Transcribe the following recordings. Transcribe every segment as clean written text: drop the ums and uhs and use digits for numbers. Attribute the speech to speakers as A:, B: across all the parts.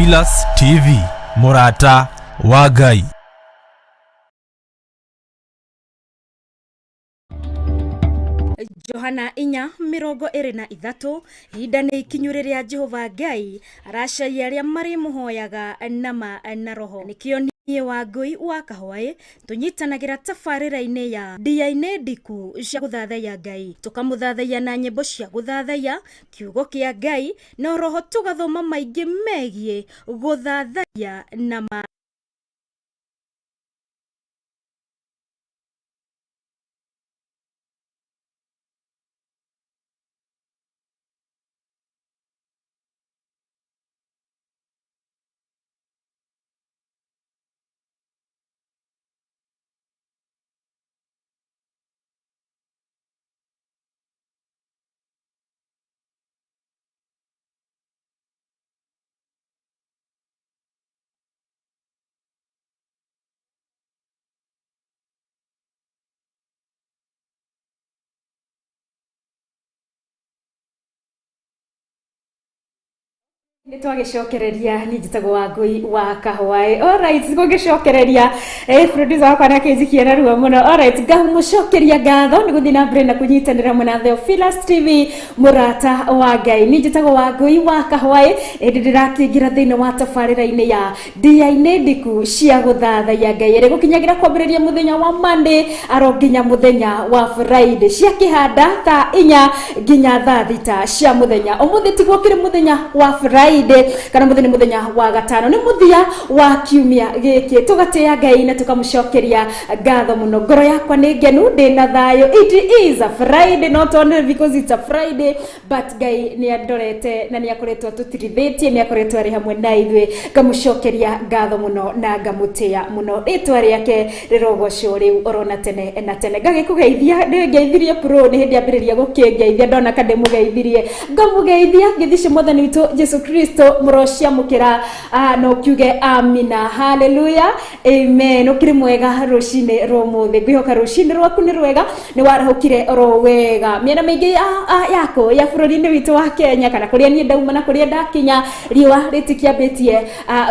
A: Theophilus TV, mũrata wa Ngai.
B: Johana 4:23. Ihinda nĩ ikinyu rĩrĩa Jehova Ngai aracaria arĩa marĩmũhoyaga nama na roho. Nĩkĩo niĩ Wangũi wa Kahwaĩ tũnyitanagĩra tabarĩra-inĩ ya ndia-inĩ ndiku cia gũthathaiya Ngai, tũkamũthathaiya na nyĩmbo cia gũthathaiya kiugo kĩa Ngai, na roho tũgathoma maingĩ megiĩ gũthathaiya nama. Nĩ twagĩcokereria. Niĩ njĩtagwo Wangũi wa Kahwaĩ. Alright, gũgĩcokereria, producer wakwa nĩ akĩnjikia na ruo mũno. Alright, ngamũcokeria ngatho nĩ gũthiĩ na mbere na kũnyitanĩra mwena Theophilus TV, mũrata wa Ngai. Niĩ njĩtagwo Wangũi wa Kahwaĩ, ĩndĩ ndĩrakĩingĩra thĩinĩ wa tabarĩra-inĩ ya ndia-inĩ ndiku cia gũthathaiya Ngai, ĩrĩa gũkinyagĩra kwambĩrĩria mũthenya wa Monday aro nginya mũthenya wa Friday, cia kĩhanda thaa 4 nginya thaa 6 cia mũthenya. Ũmũthĩ tiguo kĩrĩ mũthenya wa Friday, kana mũthĩ nĩ mũthenya wa gatano, nĩ mũthia wa kiumia gĩkĩ. Tũgatĩĩa Ngai na tũkamũcokeria ngatho mũno. Ngoro yakwa nĩ ngenu, ndĩna thayũ. It is a Friday, not only because it's a Friday, but Ngai nĩ andorete na nĩ akoretwo atũtirithĩtie, nĩ akoretwo arĩ hamwe na ithuĩ. Ngamũcokeria ngatho mũno na ngamũtĩĩa mũno. Rĩtwa rĩake rĩrogocwo rĩu orona tene na tene. Ngagĩkũgeithia, nĩngeithirie pro nĩ hĩndĩ ambĩrĩria gũkĩngeithia, ndona ka ndĩmũgeithirie. Ngamũgeithia ngeithi cia Mwathani witũ Jesu Kristo. Mũrociamũkĩra no kiuge amina, haleluya, amen. Ũkĩrĩ mwega rũcinĩ rwa ũmũthĩ? Ngwĩhoka rũcinĩ rwaku nĩ rwega, nĩ warahũkire oro wega. Mĩena mĩingĩ ya ya bũrũri-inĩ witũ wa Kenya, kana kũrĩa niĩ ndauma na kũrĩa ndakinya, riũa rĩtikĩambĩtie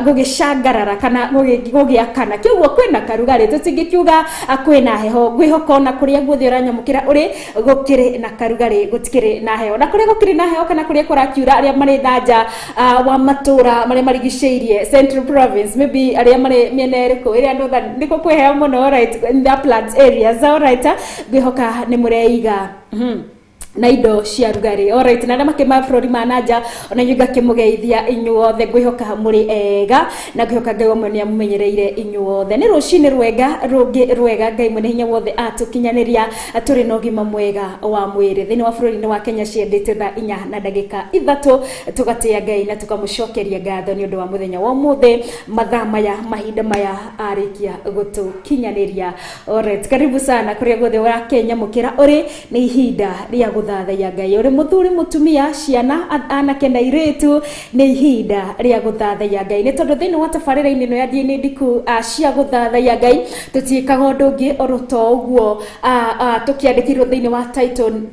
B: gũgĩcangarara kana gũgĩakana, kĩoguo kwĩna karugarĩ, tũtingĩkiuga kwĩna heho. Ngwĩhoka ona kũrĩa guothe ũranyamũkĩra ũrĩ, gũkĩrĩ na karugarĩ, gũtikĩrĩ na heho. Na kũrĩa gũkĩrĩ na heho kana kũrĩa kũrakiura, arĩa marĩ nanja wa matũra marĩa marigicĩirie Central Province, maybe arĩa marĩ mĩena ĩrĩkũ ĩrĩa northern, nĩkuo kwĩ heho mũno. Alright, in the uplands areas, alright, ngwĩhoka nĩ mũreiga na indo cia rugarĩ. Alright, na arĩa makĩ mabũrũri ma nanja, ona inyuĩ ngakĩmũgeithia inyuothe. Ngwĩhoka mũrĩ ega na ngwĩhoka Ngai wamwe nĩ amũmenyereire inyuothe. Nĩ rũcinĩ rwega rũngĩ rwega Ngai mwene hinya wothe atũkinyanĩria tũrĩ na ũgima mwega wa mwĩrĩ. Thĩinĩ wa bũrũri-inĩ wa Kenya ciendete thaa 4 na ndagĩka 3. Tũgatĩĩa Ngai na tũkamũcokeria ngatho nĩ ũndũ wa mũthenya wa ũmũthĩ, mathaa maya, mahinda maya arĩkia gũtũkinyanĩria. Alright, karibu sana kũrĩa guothe ũrakĩnyamũkĩra ũrĩ. Nĩ ihinda rĩa gũthathaiya Ngai. Ũrĩ mũthuri, mũtumia, ciana, anake na airĩtu, nĩ ihinda rĩa gũthathaiya Ngai, nĩ tondũ thĩinĩ wa tabarĩra-inĩ ĩno ya ndiĩ ndiku cia gũthathaiya Ngai, tũtiĩkaga ũndũ ũngĩ oro to ũguo tũkĩandĩkirwo thĩinĩ wa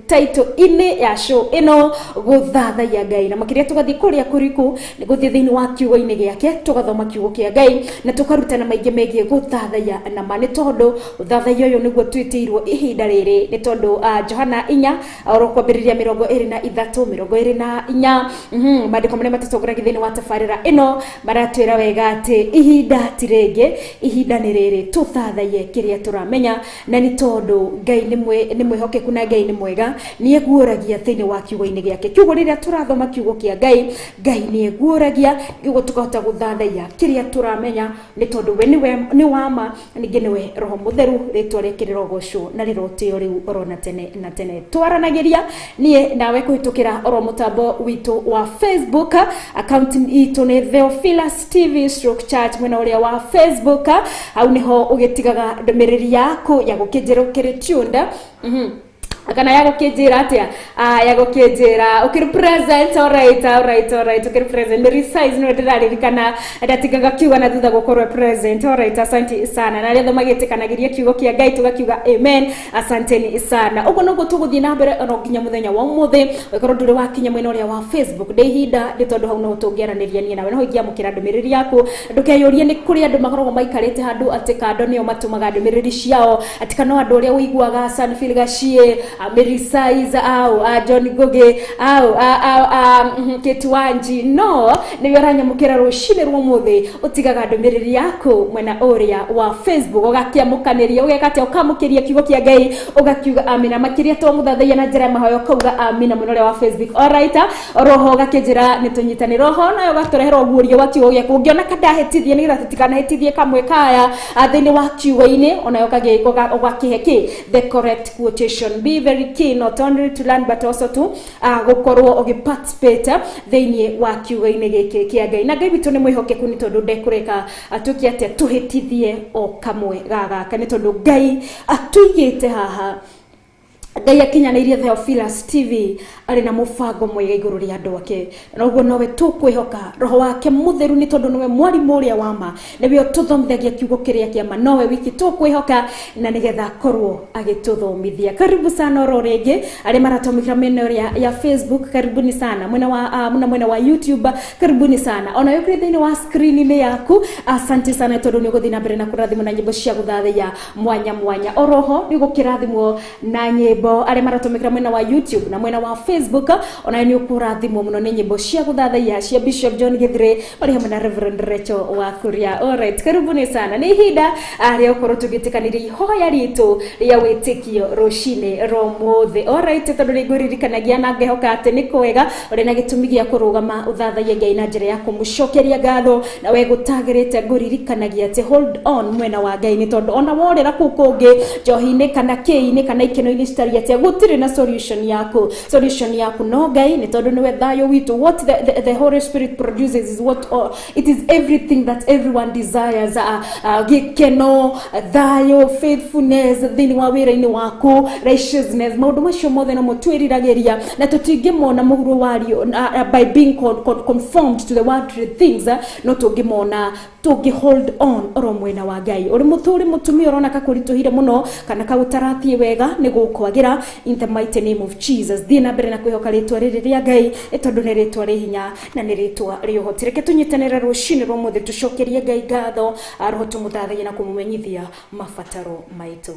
B: title-inĩ ya show ĩno, gũthathaiya Ngai. Na makĩria tũgathiĩ kũrĩa kũriku, nĩ gũthiĩ thĩinĩ wa kiugo-inĩ gĩake, tũgathoma kiugo kĩa Ngai na tũkarutana maingĩ megiĩ gũthathaiya na ma, nĩ tondũ ũthathaiya ũyũ nĩguo twĩtĩirwo ihinda rĩrĩ. Nĩ tondũ Johana 4 oro kwambĩrĩria 23, 24, maandĩko marĩa matũtongoragia thĩinĩ wa tabarĩra ĩno maratwĩra wega atĩ ihinda ti rĩngĩ, ihinda nĩ rĩrĩ tũthathaiye kĩrĩa tũramenya. Na nĩ tondũ Ngai nĩ mwĩhokeku na Ngai nĩ mwega, nĩ eguũragia thĩinĩ wa kiugo-inĩ gĩake. Kiugo, rĩrĩa tũrathoma kiugo kĩa Ngai, Ngai nĩ eguũragia nĩguo tũkahota gũthathaiya kĩrĩa tũramenya, nĩ tondũ we nĩwe nĩ wa ma, ningĩ nĩwe Roho Mũtheru. Rĩtwa rĩake rĩrogocwo na rĩrotĩo rĩu orona tene na tene. Twaranagĩria niĩ nawe kũhĩtũkĩra oro mũtambo witũ wa Facebook. Account itũ nĩ Theophilus TV stroke Church mwena ũrĩa wa Facebook. Hau nĩho ũgĩtigaga ndũmĩrĩri yaku ya gũkĩnjĩra ũkĩrĩ tuned. Kana ya gũkĩnjĩra atĩa? Ya gũkĩnjĩra ũkĩrĩ present. Alright, alright, alright, ũkĩrĩ present. Mary Size nĩwe ndĩraririkana ndatingaga kiuga na thutha gũkorwo present. Alright, asante sana. Na arĩa othe magĩtĩkanagĩria kiugo kĩa Ngai tũgakiuga amen, asanteni sana. Ũguo noguo tũgũthiĩ na mbere ono nginya mũthenya wa ũmũthĩ. Ũngĩkorwo ndũrĩ wakinya mwena ũrĩa wa Facebook, ndĩ ihinda nĩ tondũ hau noho tũngĩaranĩria niĩ nawe, noho ingĩamũkĩra ndũmĩrĩri yaku. Ndũkeyũrie nĩ kũrĩ andũ makoragwo maikarĩte handũ atĩ kando nĩo matũmaga ndũmĩrĩri ciao, atĩ kana andũ ũrĩa ũiguaga Sanfil Gachie, Mary Size au John Ngugi au Kate Wanji, no nĩwe ũranyamũkĩra rũcinĩ rwa ũmũthĩ. Ũtigaga ndũmĩrĩri yaku mwena ũrĩa wa Facebook, ũgakĩamũkanĩria, ũgeka atĩa? Ũkamũkĩria kiugo kĩa Ngai, ũgakiuga amina. Makĩria twamũthathaiya na njĩra ya mahoya, ũkauga amina mwena ũrĩa wa Facebook. Alright, roho ũgakĩnjĩra nĩ tũnyitane roho nayo ũgatũrehera ũguũrio wa kiugo gĩaku ũngĩona kandahĩtithie, nĩgetha tũtikanahĩtithie kamwe kaya thĩinĩ wa kiugo-inĩ, onayo ũgakĩhe kĩ the correct quotation. Be very keen not only to learn but also to gũkorwo ũgĩ participate thĩinĩ wa kiugo-inĩ gĩkĩ kĩa Ngai. Na Ngai witũ nĩ mwĩhokeku, nĩ tondũ ndekũreka tuĩke atĩa? Tũhĩtithie o kamwe ga gaka, nĩ tondũ Ngai atũigĩte haha. Ngai akinyanĩirie Theophilus TV arĩ na mũbango mwega igũrũ rĩa andũ ake, na ũguo nowe tũkwĩhoka roho wake mũtheru, nĩ tondũ nĩwe mwarimũ ũrĩa wa ma, nĩwe ũtũthomithagia kiugo kĩrĩa kĩa ma, nowe wiki tũkwĩhoka na nĩgetha akorwo agĩtũthomithia. Karibu sana oro rĩngĩ arĩa maratũmĩkĩra mĩena ĩrĩa ya Facebook, karibuni sana mwena wa na mwena wa YouTube, karibuni sana ona ũkĩrĩ thĩinĩ wa screen-inĩ yaku. Asante sana tondũ nĩ ũgũthiĩ na mbere na kũrathimwo na nyĩmbo cia gũthathaiya mwanya mwanya. Oroho nĩ ũgũkĩrathimwo na nyĩmbo arĩa maratũmĩkĩra mwena wa YouTube na mwena wa Facebook, ona nĩ ũkũrathimwo mũno nĩ nyĩmbo cia gũthathaiya cia Bishop John Githire marĩ hamwe na Reverend Rachel wa Kuria. Alright, karibuni sana. Nĩ ihinda rĩa gũkorwo tũgĩtĩkanĩria ihoya ritũ rĩa wĩtĩkio rũcinĩ rwa ũmũthĩ. Alright, tondũ nĩ ngũririkanagia na ngehoka atĩ nĩ kwega ũrĩ na gĩtũmi gĩa kũrũgama ũthathaiye Ngai na njĩra ya kũmũcokeria ngatho, na we gũtagĩrĩte ngũririkanagia atĩ hold on mwena wa Ngai, nĩ tondũ ona worĩra kũu kũngĩ njohi-inĩ kana kĩ-inĩ kana ikeno-inĩ citarĩ atĩa, gũtirĩ na solution yaku. Solution yaku no Ngai, nĩ tondũ nĩwe thayũ witũ. What the Holy Spirit produces is what it is everything that everyone desires: gĩkeno, thayũ, faithfulness thĩinĩ wa wĩra-inĩ waku, righteousness. Maũndũ macio mothe nomo twĩriragĩria na tũtingĩmona mũhuro wario by being conformed to the worldly things, no tũngĩmona tũngĩ hold on oro mwena wa Ngai. Ũrĩ mũthuri, mũtumia ũrona kakũritũhire mũno kana kagũtarathiĩ wega, nĩ gũkwagĩra in the mighty name of Jesus. Thiĩ na mbere na kwĩhoka rĩtwa rĩrĩ rĩa Ngai, nĩ tondũ nĩ rĩtwa rĩ hinya na nĩ rĩtwa rĩ ũhoti. Reke tũnyitanĩre rũcinĩ rwa ũmũthĩ, tũcokerie Ngai ngatho, roho tũmũthathaie na kũmũmenyithia mabataro maitũ.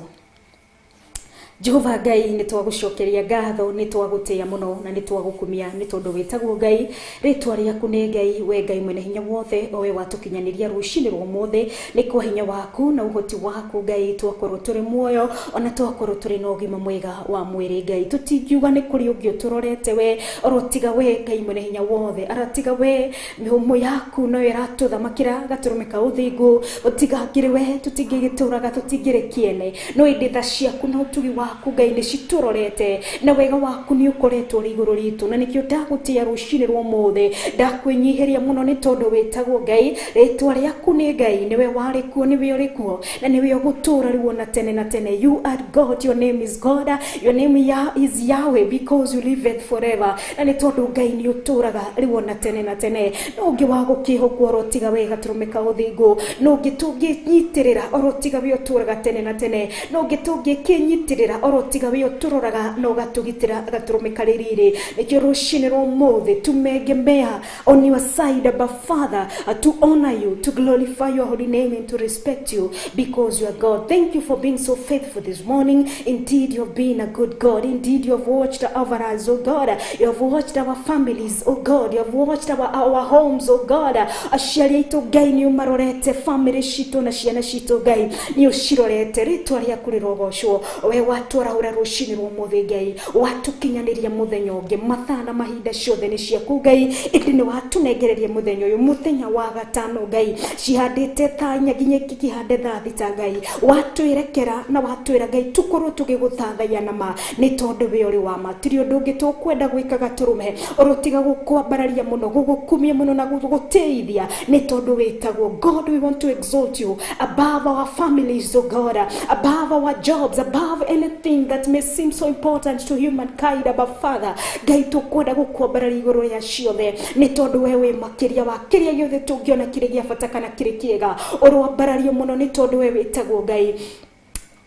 B: Jehova Ngai, nĩ twagũcokeria ngatho, nĩ twagũtĩĩa mũno na nĩ twagũkumia, nĩ tondũ wĩtagwo Ngai. Rĩtwa rĩaku nĩ Ngai, we Ngai mwene hinya wothe, o we watũkinyanĩria rũcinĩ rwa ũmũthĩ. Nĩ kwa hinya waku na ũhoti waku, Ngai, twakorwo tũrĩ muoyo ona twakorwo tũrĩ na ũgima mwega wa mwĩrĩ. Ngai, tũtingiuga nĩ kũrĩ ũngĩ ũtũrorete we orotiga we Ngai mwene hinya wothe, aratiga we mĩhũmũ yaku noyo ĩratũthamakĩra gatũrũme ka ũthingu. Ũtigangĩrĩ we tũtingĩgĩtũraga, tũtingĩrĩ kĩene, no ĩndĩ tha ciaku na ũtugi waku, Ngai, nĩ citũrorete na wega waku nĩ ũkoretwo ũrĩ igũrũ ritũ, na nĩkĩo ndagũtĩĩa rũcinĩ rwa ũmũthĩ. Ndakwĩnyihĩria mũno nĩ tondũ wĩtagwo Ngai. Rĩtwa rĩaku nĩ Ngai, nĩwe warĩ kuo, nĩwe ũrĩ kuo na nĩwe ũgũtũũra rĩu ona tene na tene. You are God, your name is God, your name is Yahweh, because you live forever. Na nĩ tondũ Ngai nĩ ũtũũraga rĩu ona tene na tene, no ũngĩ wa gũkĩhokwo oro tiga we gatũrũme ka ũthingu, no ũngĩ tũngĩnyitĩrĩra oro tiga we ũtũũraga tene na tene, no ũngĩ tũngĩkĩnyitĩrĩra oro tiga we ũtũroraga na ũgatũgitĩra gatũrũme karĩ riri. Nĩkĩo rũcinĩ rwa ũmũthĩ tumengemea on your side, Abba Father, to honor you, to glorify your holy name and to respect you because you are God. Thank you for being so faithful this morning. Indeed, you have been a good God. Indeed, you have watched over us, oh God. You have watched our families, oh God. You have watched our homes, oh God. Aciari aitũ, Ngai, nĩ ũmarorete. Family citũ na ciana citũ, Ngai, nĩ ũcirorete. Rĩtwa rĩaku rĩrogocwo, we watwarahũra rũcinĩ rwa ũmũthĩ. Ngai, watũkinyanĩria mũthenya ũngĩ. Mathaa na mahinda ciothe nĩ ciaku, Ngai, ĩndĩ nĩ watũnengereria mũthenya ũyũ, mũthenya wa gatano. Ngai, cihandĩte thaa 4 nginya ikĩhande thaa 6. Ngai, watwĩrekera na watwĩra, Ngai, tũkorwo tũgĩgũthathaiya na ma, nĩ tondũ we ũrĩ wa ma. Tiri ũndũ ũngĩ tũkwenda gwĩka gatũrũme orotiga gũkwambararia mũno, gũgũkumia mũno na gũgũtĩithia, nĩ tondũ wĩtagwo God. We want to exalt you above our families, oh God, above our jobs, above anything. everything that may seem so important to humankind, Abba Father, Ngai tũkwenda gũkwambararia igũrũ rĩa ciothe nĩ tondũ we wĩ makĩria wa kĩrĩa gĩothe tũngĩona kĩrĩ gĩa bata kana kĩrĩ kĩega. Ũroambarario mũno nĩ tondũ we wĩtagwo Ngai,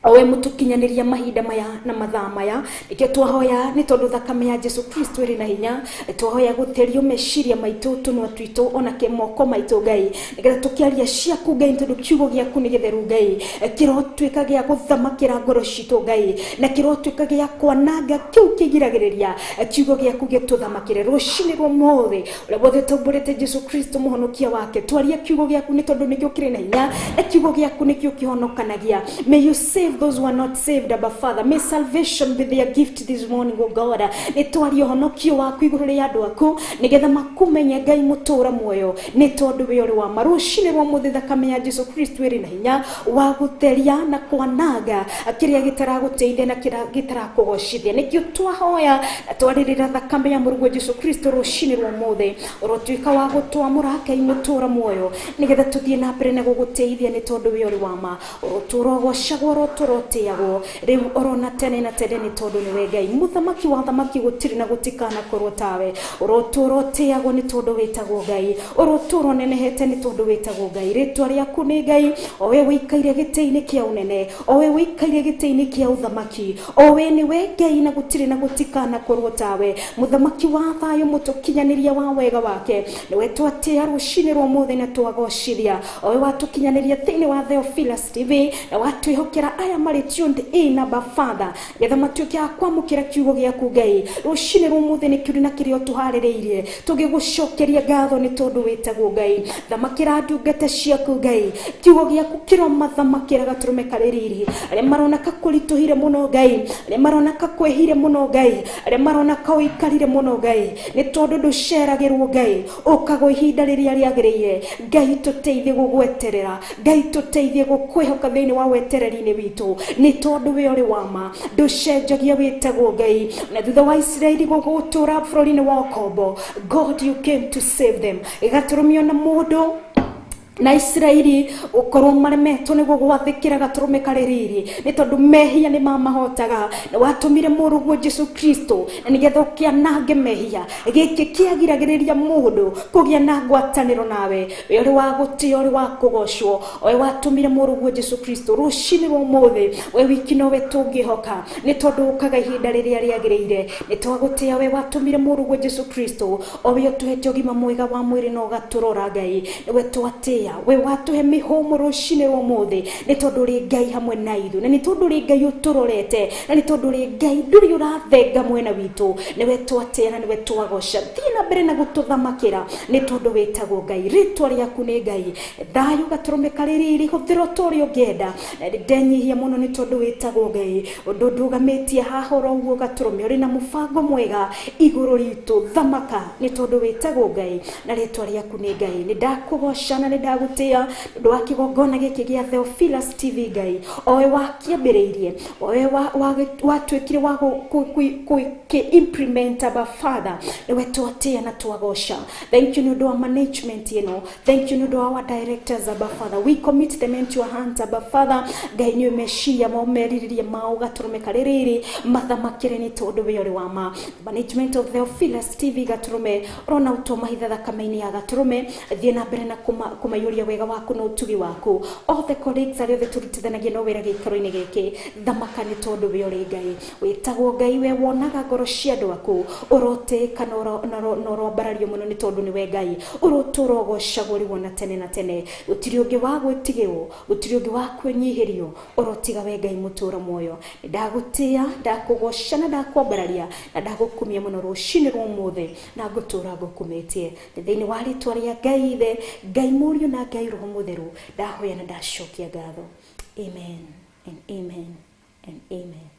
B: owe mutukinyaniria mahinda maya na mathaa maya. Nikio twahoya ni tondu thakame ya Jesu Kristo iri na hinya, twahoya gutherio meciria maitu, tunwa twitu, ona ke moko maitu Ngai, nigetha tukiaria ciaku Ngai, tondu kiugo giaku ni githeru Ngai, kirotuika gia guthamakira ngoro citu Ngai, na kirotuika gia kwananga kiu kigiragiriria kiugo giaku gituthamakire rucini rwa mothe uria wothe tumbũrĩte Jesu Kristo muhonokia wake. Twaria kiugo giaku ni tondu nikio kiri na hinya, na kiugo giaku nikio kihonokanagia. May you save those who are not saved, Abba Father. May salvation be their gift this morning, O God. Nĩ twaria ũhonokio waku igũrũ rĩa andũ aku, nĩgetha makumenye Ngai mũtũũra muoyo, nĩ tondũ wĩ ũrĩ wa ma. Rũcinĩ rwa mũthĩ thakame ya Jesu Kristo ĩrĩ na hinya wa gũtheria na kwananga kĩrĩa gĩtaragũteithia na kĩrĩa gĩtarakũgocithia. Nĩkĩo twahoya na twarĩrĩra thakame ya mũrũguo Jesu Kristo rũcinĩ rwa mũthĩ, ũrotuĩka wa gũtwamũra Ngai mũtũũra muoyo, nĩgetha tũthiĩ na mbere na gũgũteithia, nĩ tondũ wĩ ũrĩ wa ma. Ũrotũũra ũgocagwo, ũrotũũra ũtĩagwo rĩu orona tene na tene, nĩ tondũ nĩwe Ngai mũthamaki wa thamaki, gũtirĩ na gũtikanakorwo tawe. Ũrotũũra ũtĩagwo nĩ tondũ wĩtagwo Ngai, ũrotũũra ũnenehete nĩ tondũ wĩtagwo Ngai. Rĩtwa rĩaku nĩ Ngai, o we wĩikaire gĩtĩ-inĩ kĩa ũnene, o we wĩikaire gĩtĩ-inĩ kĩa ũthamaki, o we nĩwe Ngai na gũtirĩ na gũtikanakorwo tawe. Mũthamaki wa thayũ, mũtũkinyanĩria wa wega wake, nĩwe twatĩa rũcinĩ rwa ũmũthĩ na twagocithia, o we watũkinyanĩria thĩinĩ wa Theophilus TV na watwĩhokera aya marĩ tuned in, Abba Father, getha matuĩke a kwamũkĩra kiugo gĩaku Ngai rũcinĩ rwa ũmũthĩ. Nĩ kĩũria na kĩrĩa ũtũharĩrĩirie, tũgĩgũcokeria ngatho nĩ tondũ wĩtagwo Ngai. Thamakĩra ndungata ciaku Ngai, kiugo gĩaku kĩromathamakĩra gatũrũme karĩ riri. Arĩa marona kakũritũhire mũno Ngai, arĩa marona kakwĩhire mũno Ngai, arĩa marona kaũikarire mũno Ngai, nĩ tondũ ndũceragĩrwo Ngai, ũkagwo ihinda rĩrĩa rĩagĩrĩire. Ngai tũteithie gũgweterera, Ngai tũteithie gũkwĩhoka thĩinĩ wa wetereri-inĩ witũ, nĩ tondũ we ũrĩ wa ma, ndũcenjagia, wĩtagwo Ngai. Na thutha wa Isiraeli gũgũtũra bũrũri-inĩ wa ũkombo, God, you came to save them. Ĩgatũrũmio na mũndũ na Isiraeli ũkorwo maremetwo nĩ gũgwathĩkĩra gatũrũme karĩ riri, nĩ tondũ mehia nĩ mamahotaga, na watũmire mũrũguo Jesu Kristo na nĩgetha ũkĩanange mehia. Gĩkĩ kĩagiragĩrĩria mũndũ kũgĩa na ngwatanĩro nawe. We ũrĩ wa gũtĩo, ũrĩ wa kũgocwo, we watũmire mũrũguo Jesu Kristo rũcinĩ rwa ũmũthĩ. We wiki nowe tũngĩhoka, nĩ tondũ ũkaga ihinda rĩrĩa rĩagĩrĩire. Nĩ twagũtĩa, we watũmire mũrũguo Jesu Kristo, o we ũtũhete ũgima mwega wa mwĩrĩ na ũgatũrora Ngai, nĩwe twatĩa, we watũhe mĩhũmũ rũcinĩ rwa ũmũthĩ, nĩ tondũ ũrĩ Ngai hamwe na ithuĩ, na nĩ tondũ ũrĩ Ngai ũtũrorete, na nĩ tondũ ũrĩ Ngai ndũrĩ ũrathenga mwena witũ. Nĩwe twatĩa na nĩwe twagoca. Thiĩ na mbere na gũtũthamakĩra, nĩ tondũ wĩtagwo Ngai. Rĩtwa rĩaku nĩ Ngai. Thayũ gatũrũme karĩ riri, hũthĩra ũta ũrĩa ũngĩenda, na ndenyihia mũno nĩ tondũ wĩtagwo Ngai. Ũndũ ndũgamĩtie haha oro ũguo gatũrũme, ũrĩ na mũbango mwega igũrũ ritũ. Thamaka, nĩ tondũ wĩtagwo Ngai na rĩtwa rĩaku nĩ Ngai. Nĩ ndakũgoca na nĩ ndagũtĩa ũndũ wa kĩgongona gĩkĩ gĩa Theophilus TV Ngai, owe wakĩambĩrĩirie, owe watuĩkire wa implement, Abba Father, nĩwe twatĩa na twagoca. Thank you nĩ ũndũ wa management ĩno, thank you nĩ ũndũ wa our directors, Abba Father. We commit them into your hands, Abba Father. Ngai, nĩ meciria mao, merirĩria mao, gatũrũme karĩ rĩrĩ mathamakĩre, nĩ tondũ we ũrĩ wa ma. Management of Theophilus TV gatũrũme, ũrona ũtũmahitha thakame-inĩ ya gatũrũme. Thiĩ na mbere na kũmaiyũria wega waku na ũtugi waku. All the colleagues arĩa othe tũrutithanagia no wĩra gĩikaro-inĩ gĩkĩ, thamaka, nĩ tondũ we ũrĩ Ngai, wĩtagwo Ngai. We wonaga ngoro cia andũ aku, ũrotĩka na ũroambarario mũno, nĩ tondũ nĩwe Ngai. Ũrotũra ũgocagwo rĩu ona tene na tene. Gũtirĩ ũngĩ wa gwĩtigĩrwo, gũtirĩ ũngĩ wa kwĩnyihĩrio, ũrotiga we Ngai mũtũũra muoyo. Ndagũtĩa, ndakũgoca na ndakwambararia na ndagũkumia mũno rũcinĩ rwa ũmũthĩ, na ngũtũra ngũkumĩtie. Thĩinĩ wa rĩtwa rĩa Ngai Ithe, Ngai Mũriũ na Ngai Roho Mũtheru, ndahoya na ndacokia ngatho. Amen and amen and amen.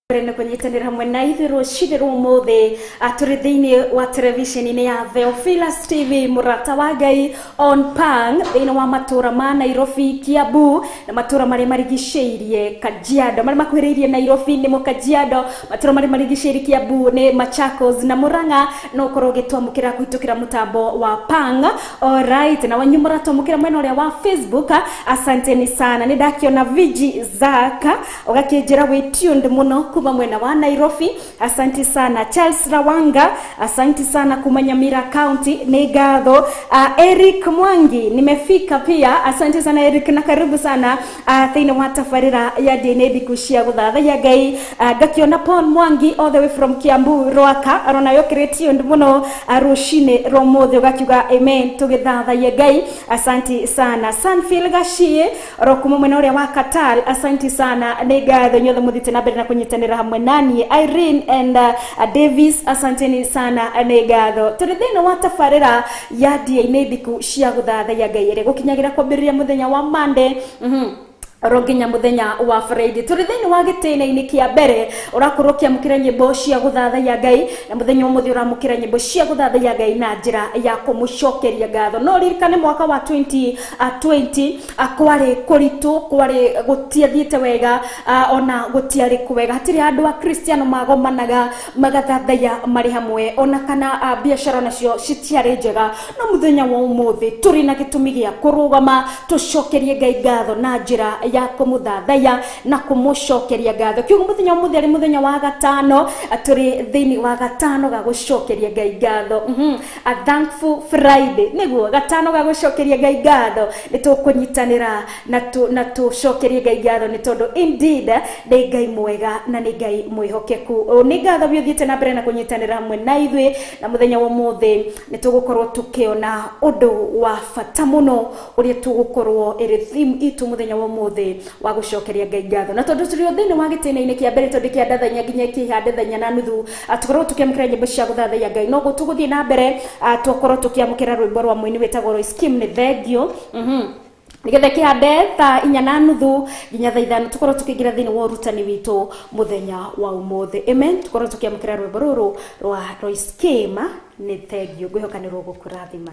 B: Mbere na kũnyitanĩra hamwe na ithuĩ rũcinĩ rwa ũmũthĩ, tũrĩ thĩinĩ wa televisheni-inĩ ya Theophilus TV, mũrata wa Ngai on Pang, thĩinĩ wa matũra ma Nairobi, Kiambu na matũra marĩa marigicĩirie Kajiado, marĩa makuhĩrĩirie Nairobi nĩmo Kajiado, matũra marĩa marigicĩirie Kiambu nĩ Machakos na Murang'a. No ũkorwo ũgĩtwamũkĩra kũhĩtũkĩra mũtambo wa Pang. Alright, na wanyu mũratwamũkĩra mwena ũrĩa wa Facebook, asanteni sana. Nĩ ndakĩona Viji Zaka ũgakĩnjĩra wĩ tuned mũno kuma mwena wa Nairobi, asanti sana. Charles Rawanga, asanti sana kuma Nyamira County, nĩ ngatho. Eric Mwangi, nimefika pia, asante sana Eric na karibu sana thĩinĩ wa tabarĩra ya DNA thiku cia gũthathaiya Ngai. Ngakiona Paul Mwangi all the way from Kiambu Rwaka, arona yokire tuned mũno rũcinĩ rwa ũmũthĩ, ũgakiuga amen tũgĩthathaiya Ngai, asanti sana. Sanfil Gashie oro kuma mwena ũrĩa wa Qatar, asanti sana, nĩ ngatho inyuothe mũthiĩte na mbere na kũnyitanĩra hamwe nani. Irene and Davis, asanteni sana, nĩ ngatho. Tũrĩ thĩinĩ wa tabarĩra ya DNA thiku cia gũthathaiya Ngai ĩrĩa gũkinyagĩra kwambĩrĩria mũthenya wa Monday oro nginya muthenya wa Friday. Tũrĩ thĩinĩ wa gĩtĩna-inĩ kĩa mbere ũrakorwo ũkĩamũkĩra nyĩmbo cia gũthathaiya Ngai, na mũthenya ũmũthĩ ũramũkĩra nyĩmbo cia gũthathaiya Ngai na njĩra ya kũmũcokeria ngatho. No ririkane mwaka wa 2020 kwarĩ kũritũ, kwarĩ gũtiathiĩte wega, ona gũtiarĩ kwega, hatirĩ andũ a Kristiano magomanaga magathathaiya marĩ hamwe, ona kana biacara nacio citiarĩ njega. No mũthenya wa ũmũthĩ tũrĩ na gĩtũmi gĩa kũrũgama tũcokerie Ngai ngatho na njĩra ya kũmũthathaiya na kũmũcokeria ngatho. Kiugo mũthenya ũmũthĩ arĩ mũthenya wa gatano, tũrĩ thĩinĩ wa gatano ga gũcokeria Ngai ngatho. A thankful Friday, nĩguo gatano ga gũcokeria Ngai ngatho. Nĩ tũkũnyitanĩra na tũcokerie Ngai ngatho nĩ tondũ indeed nĩ Ngai mwega na nĩ Ngai mwĩhokeku. Nĩ ngatho biũ thiĩte na mbere na kũnyitanĩra hamwe na ithuĩ, na mũthenya wa ũmũthĩ nĩ tũgũkorwo tũkĩona ũndũ wa bata mũno ũrĩa tũgũkorwo ĩrĩ theme itũ mũthenya wa ũmũthĩ wa gũcokeria Ngai ngatho. Na tondũ tũrĩ thĩinĩ wa gĩtĩna-inĩ kĩa mbere, tondũ kĩa ndathanya nginya kĩhande thanya na nuthu, tũkorwo tũkĩamũkĩra nyĩmbo cia gũthathaiya Ngai. Noguo tũgũthiĩ na mbere, tũkorwo tũkĩamũkĩra rwĩmbo rwa mũini wĩtagwo Royce Kim, nĩ thengio. Nĩgetha kĩhande thaa inya na nuthu nginya thaa ithano tũkorwo tũkĩingĩra thĩinĩ wa ũrutani witũ mũthenya wa ũmũthĩ. Amen. Tũkorwo tũkĩamũkĩra rwĩmbo rũrũ rwa Royce Kim, nĩ thengio. Ngwĩhoka nĩ rũgũkũrathima.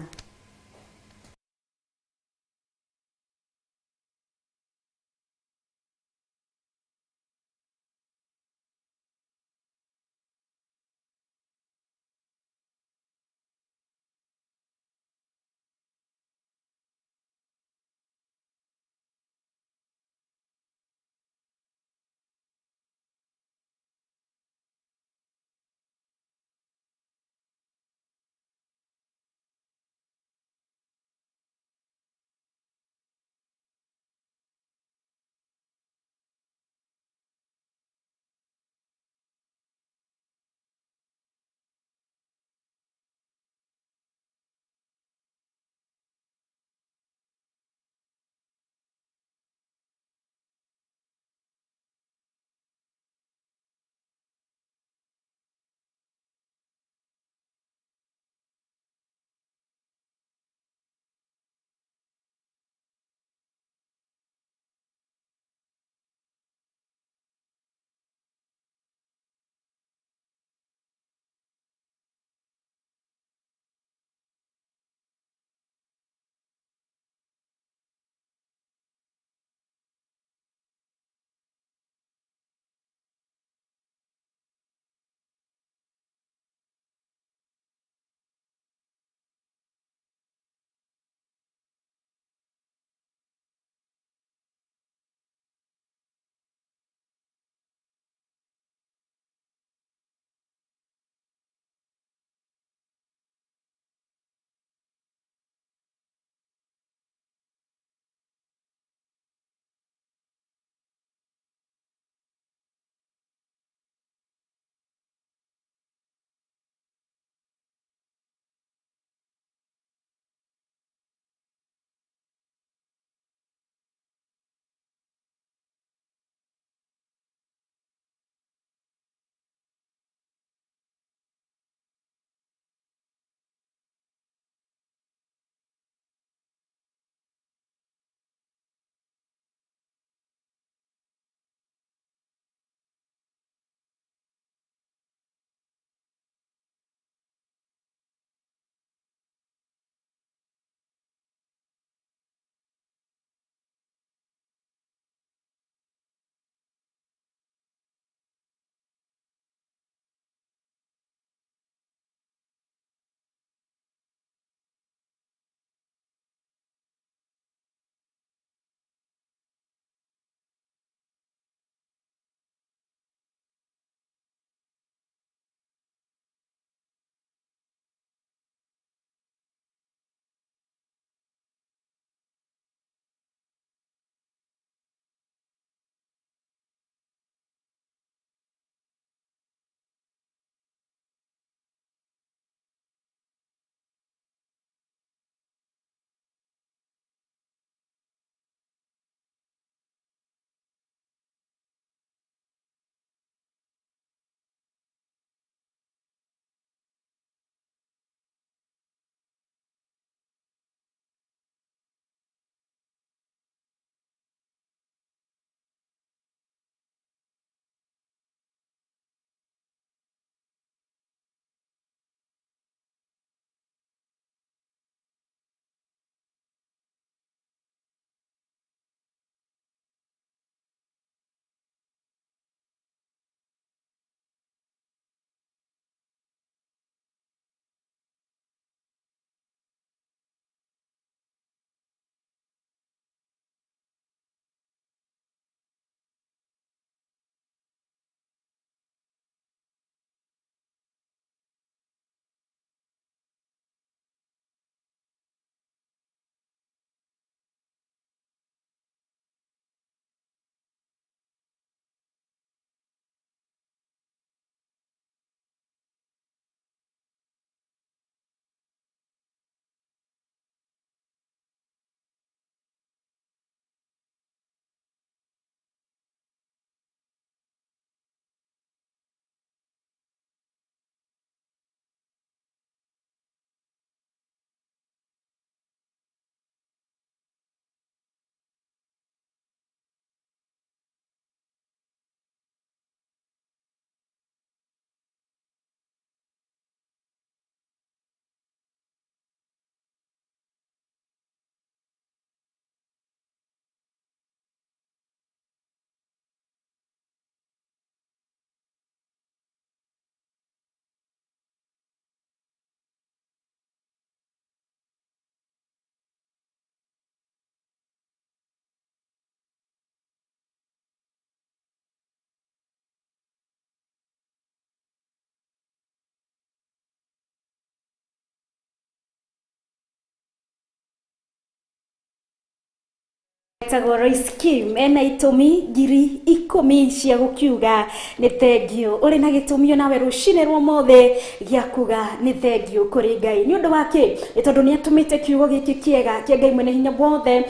B: Etagwo Royce Kim ena itũmi 10,000 cia gũkiuga nĩ thengiũ. Ũrĩ na gĩtũmi onawe rũcinĩ rwa ũmũthĩ gĩa kuga nĩ thengiũ kũrĩ Ngai. Nĩ ũndũ wa kĩ? Nĩ tondũ nĩ atũmĩte kiugo gĩkĩ kĩega kĩa Ngai mwene hinya wothe,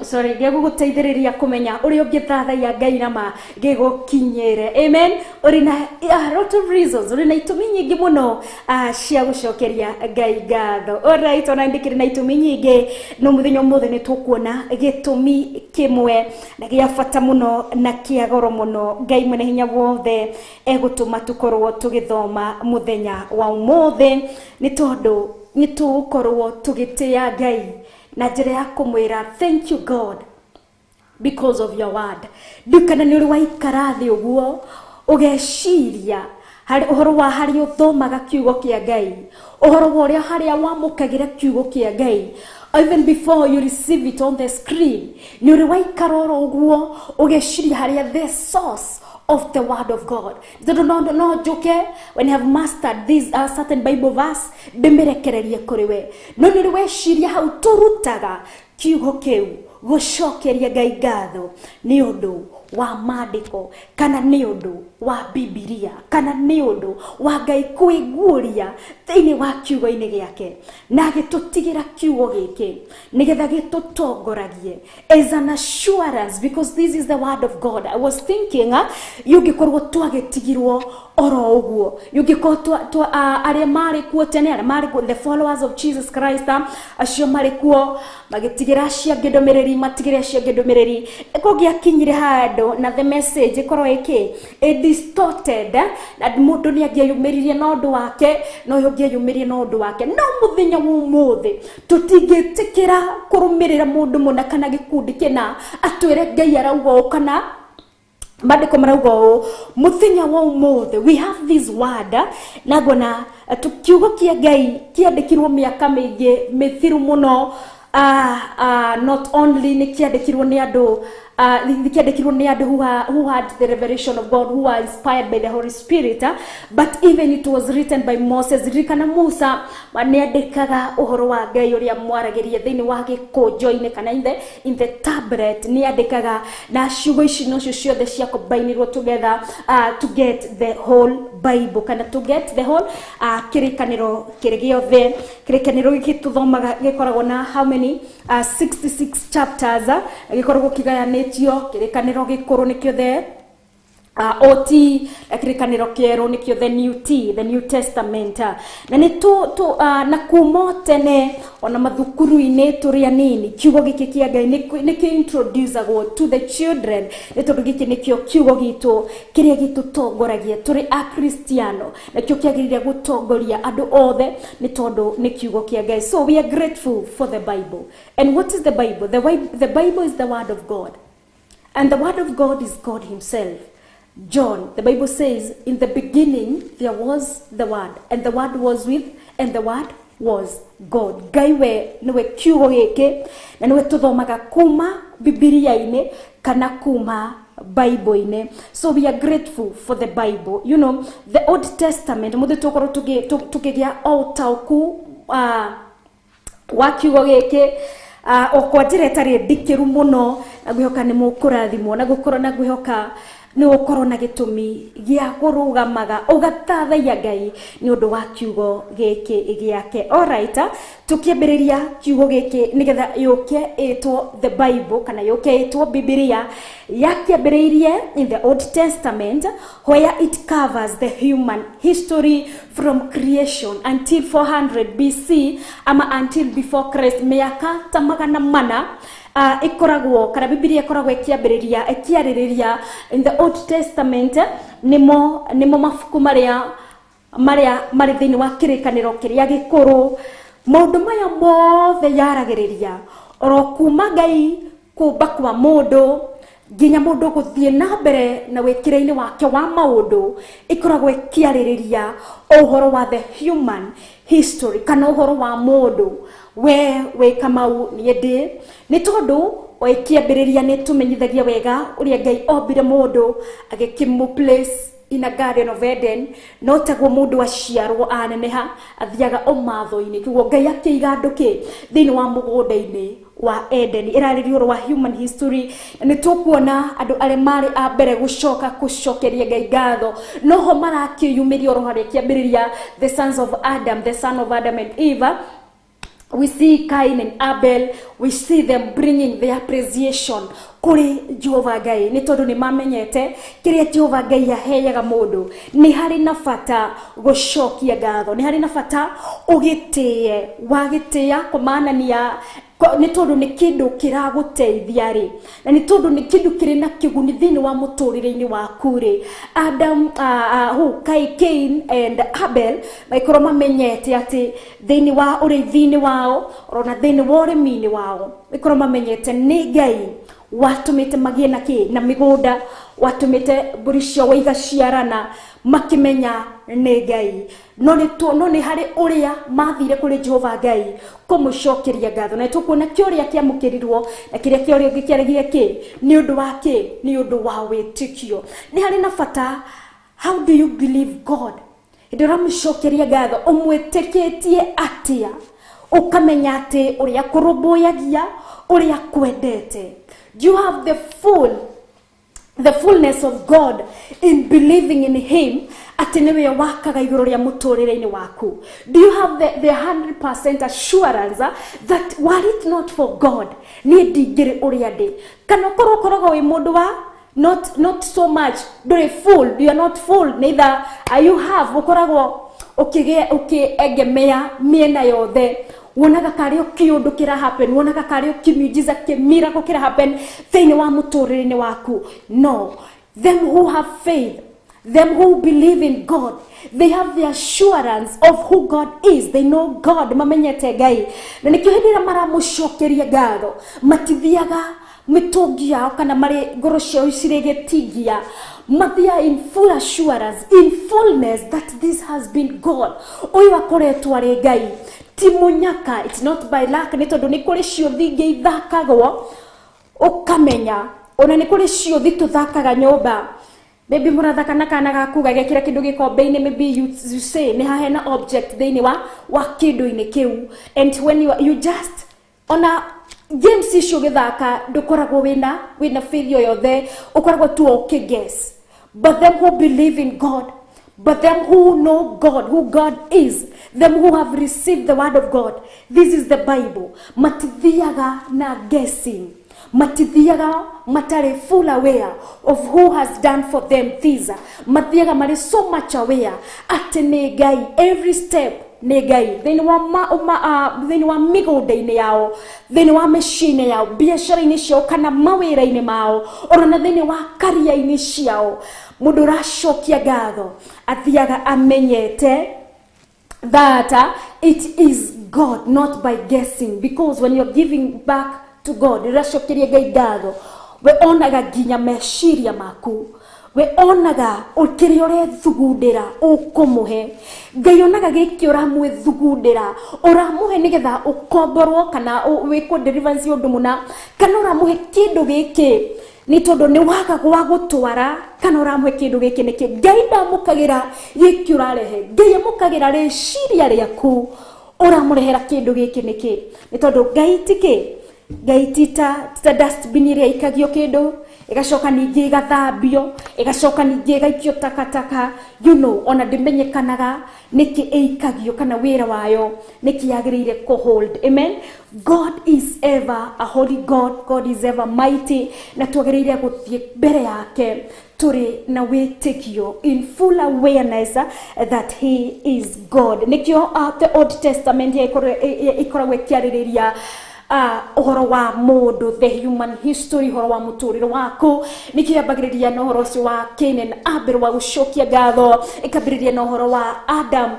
B: sorry, gĩa gũgũteithĩrĩria kũmenya ũrĩa ũngĩthathaiya Ngai nama gĩgũkinyĩre. Amen. Ũrĩ na a lot of reasons, ũrĩ na itũmi nyingĩ mũno cia gũcokeria Ngai ngatho. Alright, ona ndĩkĩrĩ na itũmi nyingĩ, no mũthenya ũmũthĩ nĩ tũkuona gĩtũmi kĩmwe na gĩa bata mũno na kĩa goro mũno Ngai mwene hinya wothe egũtũma tũkorwo tũgĩthoma mũthenya wa ũmũthĩ, nĩ tondũ nĩ tũgũkorwo tũgĩtĩa Ngai na njĩra ya kũmwĩra thank you God because of your word. Ndikana nĩ ũrĩ waikara thĩ ũguo ũgeciria harĩ ũhoro wa harĩa ũthomaga kiugo kĩa Ngai, ũhoro wa ũrĩa harĩa wamũkagĩra kiugo kĩa Ngai even before you receive it on the screen. Nĩ ũrĩ waikara oro ũguo ũgeciria harĩa the source of the word of God. Tondũ no njuke when you have mastered this certain Bible verse ndĩmĩrekererie kũrĩ we, no nĩ ũrĩ weciria hau tũrutaga kiugo kĩu gũcokeria Ngai ngatho nĩ ũndũ wa maandĩko kana nĩ ũndũ wa Bibilia kana nĩ ũndũ wa Ngai kwĩguũria thĩinĩ wa kiugo-inĩ gĩake na agĩtũtigĩra kiugo gĩkĩ nĩgetha gĩtũtongoragie as an assurance, because this is the word of God. I was thinking yũngĩkorwo twagĩtigirwo oro ũguo, yũngĩkorwo arĩa marĩ kuo tene, arĩa marĩ kuo, the followers of Jesus Christ, acio marĩ kuo magĩtigĩra acio angĩ ndũmĩrĩri, matigĩre acio angĩ ndũmĩrĩri, kũngĩakinyire handũ na the message ĩkorwo ĩkĩ ĩ distorted, na mũndũ nĩ angĩeyumĩririe na ũndũ wake, na ũyũ ũngĩ eyumĩrie na ũndũ wake. No mũthenya wa ũmũthĩ tũtingĩtĩkĩra kũrũmĩrĩra mũndũ mũna kana gĩkundi kĩna atwĩre Ngai arauga ũũ kana maandĩko marauga ũũ. Mũthenya wa ũmũthĩ we have this word, na ngona kiugo kĩa Ngai kĩandĩkirwo mĩaka mĩingĩ mĩthiru mũno. Not only nĩ kĩandĩkirwo nĩ andũ, kĩandĩkirwo nĩ andũ who had the revelation of God, who are inspired by the Holy Spirit, but even it was written by Moses. Ririkana Musa nĩ andĩkaga ũhoro wa Ngai ũrĩa mwaragĩria thĩinĩ wa gĩkũnjo-inĩ kana in the tablet, nĩ andĩkaga na ciugo ici nocio ciothe cia combinirwo together to get the whole Bible kana to get the whole kĩrĩkanĩro kĩrĩ gĩothe. Kĩrĩkanĩro gĩkĩ tũthomaga gĩkoragwo na how many? 66 chapters. Gĩkoragwo kĩgayanĩtio kĩrĩkanĩro gĩkũrũ nĩkĩo the OT, kĩrĩkanĩro kĩerũ nĩkĩo the New T, the New Testament. Na nĩ tu na kuma tene ona mathukuru-inĩ tũrĩ anini kiugo gĩkĩ kĩa Ngai nĩkĩo introducagwo to the children, nĩ tondũ gĩkĩ nĩkĩo kiugo gitũ kĩrĩa gĩtũtongoragia tũrĩ akristiano, nakĩo kĩagĩrĩire gũtongoria andũ othe nĩ tondũ nĩ kiugo kĩa Ngai. So we are grateful for the Bible. And what is the Bible? The Bible is the word of God, and the word of God is God himself. John, the Bible says, in the beginning there was the Word, and the Word was with, and the Word was God. Ngai we niwe kiugo gĩkĩ na niwe tũthomaga kuma Bibilia-inĩ kana kuma Bible-inĩ. So we are grateful for the Bible. You know, the Old Testament, mũthĩ tũkorwo tũkĩgĩa o ũtaũku wa kiugo gĩkĩ o kwa njĩra ĩtarĩ ndikĩru mũno, na ngwĩhoka nĩ mũkũrathimwo na gũkorwo na ngwĩhoka nĩ ũkorwo na gĩtũmi gĩa kũrũgamaga ũgathathaiya Ngai nĩ ũndũ wa kiugo gĩkĩ gĩake. Alright, tũkĩambĩrĩria kiugo gĩkĩ nĩgetha yũke ĩtwo the Bible kana yũke ĩtwo Bibilia, yakĩambĩrĩirie in the Old Testament, where it covers the human history from creation until 400 BC ama until before Christ, mĩaka ta 400. Ĩkoragwo kana Bibilia ĩkoragwo ĩkĩambĩrĩria ĩkĩarĩrĩria in the Old Testament, nĩmo mabuku marĩa marĩ thĩinĩ wa kĩrĩkanĩro kĩrĩa gĩkũrũ. Maũndũ maya mothe yaragĩrĩria oro kuma Ngai kũmba kwa mũndũ nginya mũndũ gũthiĩ na mbere na wĩkĩre-inĩ wake wa maũndũ, ĩkoragwo ĩkĩarĩrĩria ũhoro wa the human history kana ũhoro wa mũndũ. We wĩ Kamau, niĩ ndĩ nĩ tondũ o ĩkĩambĩrĩria nĩ tũmenyithagia wega ũrĩa Ngai ombire mũndũ agĩkĩmũ place in a Garden of Eden. No taguo mũndũ aciarwo aneneha athiaga ũmatho-inĩ, koguo Ngai akĩiga andũ kĩ thĩinĩ wa mũgũnda-inĩ. wa Eden, ĩrarĩria ũhoro wa human history. Nĩ tũkuona andũ arĩa marĩ a mbere gũcoka gũcokeria Ngai ngatho, noho marakĩyumĩria oro harĩa kĩambĩrĩria, the sons of Adam, the son of Adam and Eve. We see Cain and Abel, we see them bringing their appreciation kũrĩ Jehova Ngai, nĩ tondũ nĩ mamenyete kĩrĩa Jehova Ngai aheaga mũndũ. Nĩ harĩ na bata gũcokia ngatho, nĩ harĩ na bata ũgĩtĩe, wagĩtĩa kũmanania nĩ tondũ nĩ kĩndũ kĩragũteithia rĩ, na nĩ tondũ nĩ kĩndũ kĩrĩ na kĩguni thĩinĩ wa mũtũrĩre-inĩ waku rĩ. Adam, who, Cain and Abel maikorwo mamenyete atĩ thĩinĩ wa ũrĩithi-inĩ wao ona thĩinĩ wa ũrĩmi-inĩ wao, maikorwo mamenyete nĩ Ngai watũmĩte magĩe na kĩ na mĩgũnda, watũmĩte mbũri ciao igaciarana, makĩmenya nĩ Ngai. No nĩ harĩ ũrĩa mathire kũrĩ Jehova Ngai kũmũcokeria ngatho, na tũkuona kĩũria kĩamũkĩrirwo na kĩrĩa kĩũria kĩaregire kĩ nĩ ũndũ wa kĩ, nĩ ũndũ wa wĩtĩkio. Nĩ harĩ na bata, how do you believe God? Hĩndĩ ũramũcokeria ngatho ũmwĩtĩkĩtie atĩa, ũkamenya atĩ ũrĩa kũrũmbũyagia, ũrĩa kwendete. Do you have the fullness of God in believing in him atĩ nĩwe wakaga igũrũ rĩa mũtũrĩre-inĩ waku? Do you have the 100% assurance that were it not for God niĩ ndingĩrĩ ũrĩa ndĩ? Kana ũkorwo ũkoragwo wĩ mũndũ wa not so much, ndũrĩ full, you are not full, neither are you have, ũkoragwo ũkĩegemea mĩena yothe, wonaga karĩ o kĩũndũ kĩra happen, wonaga karĩ o kĩmiujiza kĩmiracle kĩra happen thĩinĩ wa mũtũrĩre-inĩ waku. No, them who have faith, them who believe in God, they have the assurance of who God is. They know God, mamenyete Ngai. Na nĩkĩo hĩndĩ ĩrĩa maramũcokeria ngatho, matithiaga mĩtũngi yao kana marĩ ngoro ciao cirĩ gĩtingia, mathiaga in full assurance, in fullness that this has been God. Ũyũ akoretwo arĩ Ngai, ti mũnyaka, it's not by luck, nĩ tondũ nĩ kũrĩ ciũthi ingĩ ithakagwo ũkamenya, ona nĩ kũrĩ ciũthi tũthakaga nyũmba. Maybe mũrathaka na kana gaku gagekĩra kĩndũ gĩkombe-inĩ, maybe you say nĩ hahe na object thĩinĩ wa kĩndũ-inĩ kĩu, and when you just ona games icio ũgĩthaka ndũkoragwo wĩna faith yothe, ũkoragwo tu ũkĩguess. But them who believe in God, but them who know God, who God is, them who have received the word of God, this is the Bible, matithiaga na guessing, matithiaga matarĩ full aware of who has done for them this, mathiaga marĩ so much aware atĩ nĩ Ngai, every step nĩ Ngai thĩinĩ wa thĩinĩ wa mĩgũnda-inĩ yao, thĩinĩ wa mĩciĩ-inĩ yao, biacara-inĩ ciao kana mawĩra-inĩ mao, ona thĩinĩ wa karia-inĩ ciao. Mũndũ ũracokia ngatho athiaga amenyete that it is God, not by guessing, because when you're giving back to God, ũracokeria Ngai ngatho, we onaga nginya meciria maku, we onaga kĩrĩa ũrethugundĩra ũkũmũhe Ngai, onaga gĩkĩ ũramwĩthugundĩra ũramũhe nĩgetha ũkomborwo kana wĩkwo deliverance ũndũ mũna, kana ũramũhe kĩndũ gĩkĩ nĩ tondũ nĩ waga gwa gũtwara, kana ũramũhe kĩndũ gĩkĩ nĩkĩ. Ngai ndamũkagĩra gĩkĩ ũrarehe, Ngai amũkagĩra rĩciria rĩaku ũramũrehera kĩndũ gĩkĩ nĩkĩ, nĩ tondũ Ngai ti kĩ, Ngai ti ta dustbin ĩrĩa ĩikagio kĩndũ ĩgacoka ningĩ ĩgathambio, ĩgacoka ningĩ ĩgaikio takataka, you know, ona ndĩmenyekanaga nĩkĩ ĩikagio kana wĩra wayo nĩkĩ yagĩrĩire kũhold. Amen. God is ever a holy God, God is ever mighty, na twagĩrĩire gũthiĩ mbere yake tũrĩ na wĩtĩkio, in full awareness that he is God. Nĩkĩo the Old Testament ĩkoragwo ĩkĩarĩrĩria ũhoro wa mũndũ, the human history, ũhoro wa mũtũrĩre waku. Nĩkĩo yambagĩrĩria na ũhoro ũcio wa Cain and Abel wa gũcokia ngatho, ĩkambĩrĩria na ũhoro wa Adam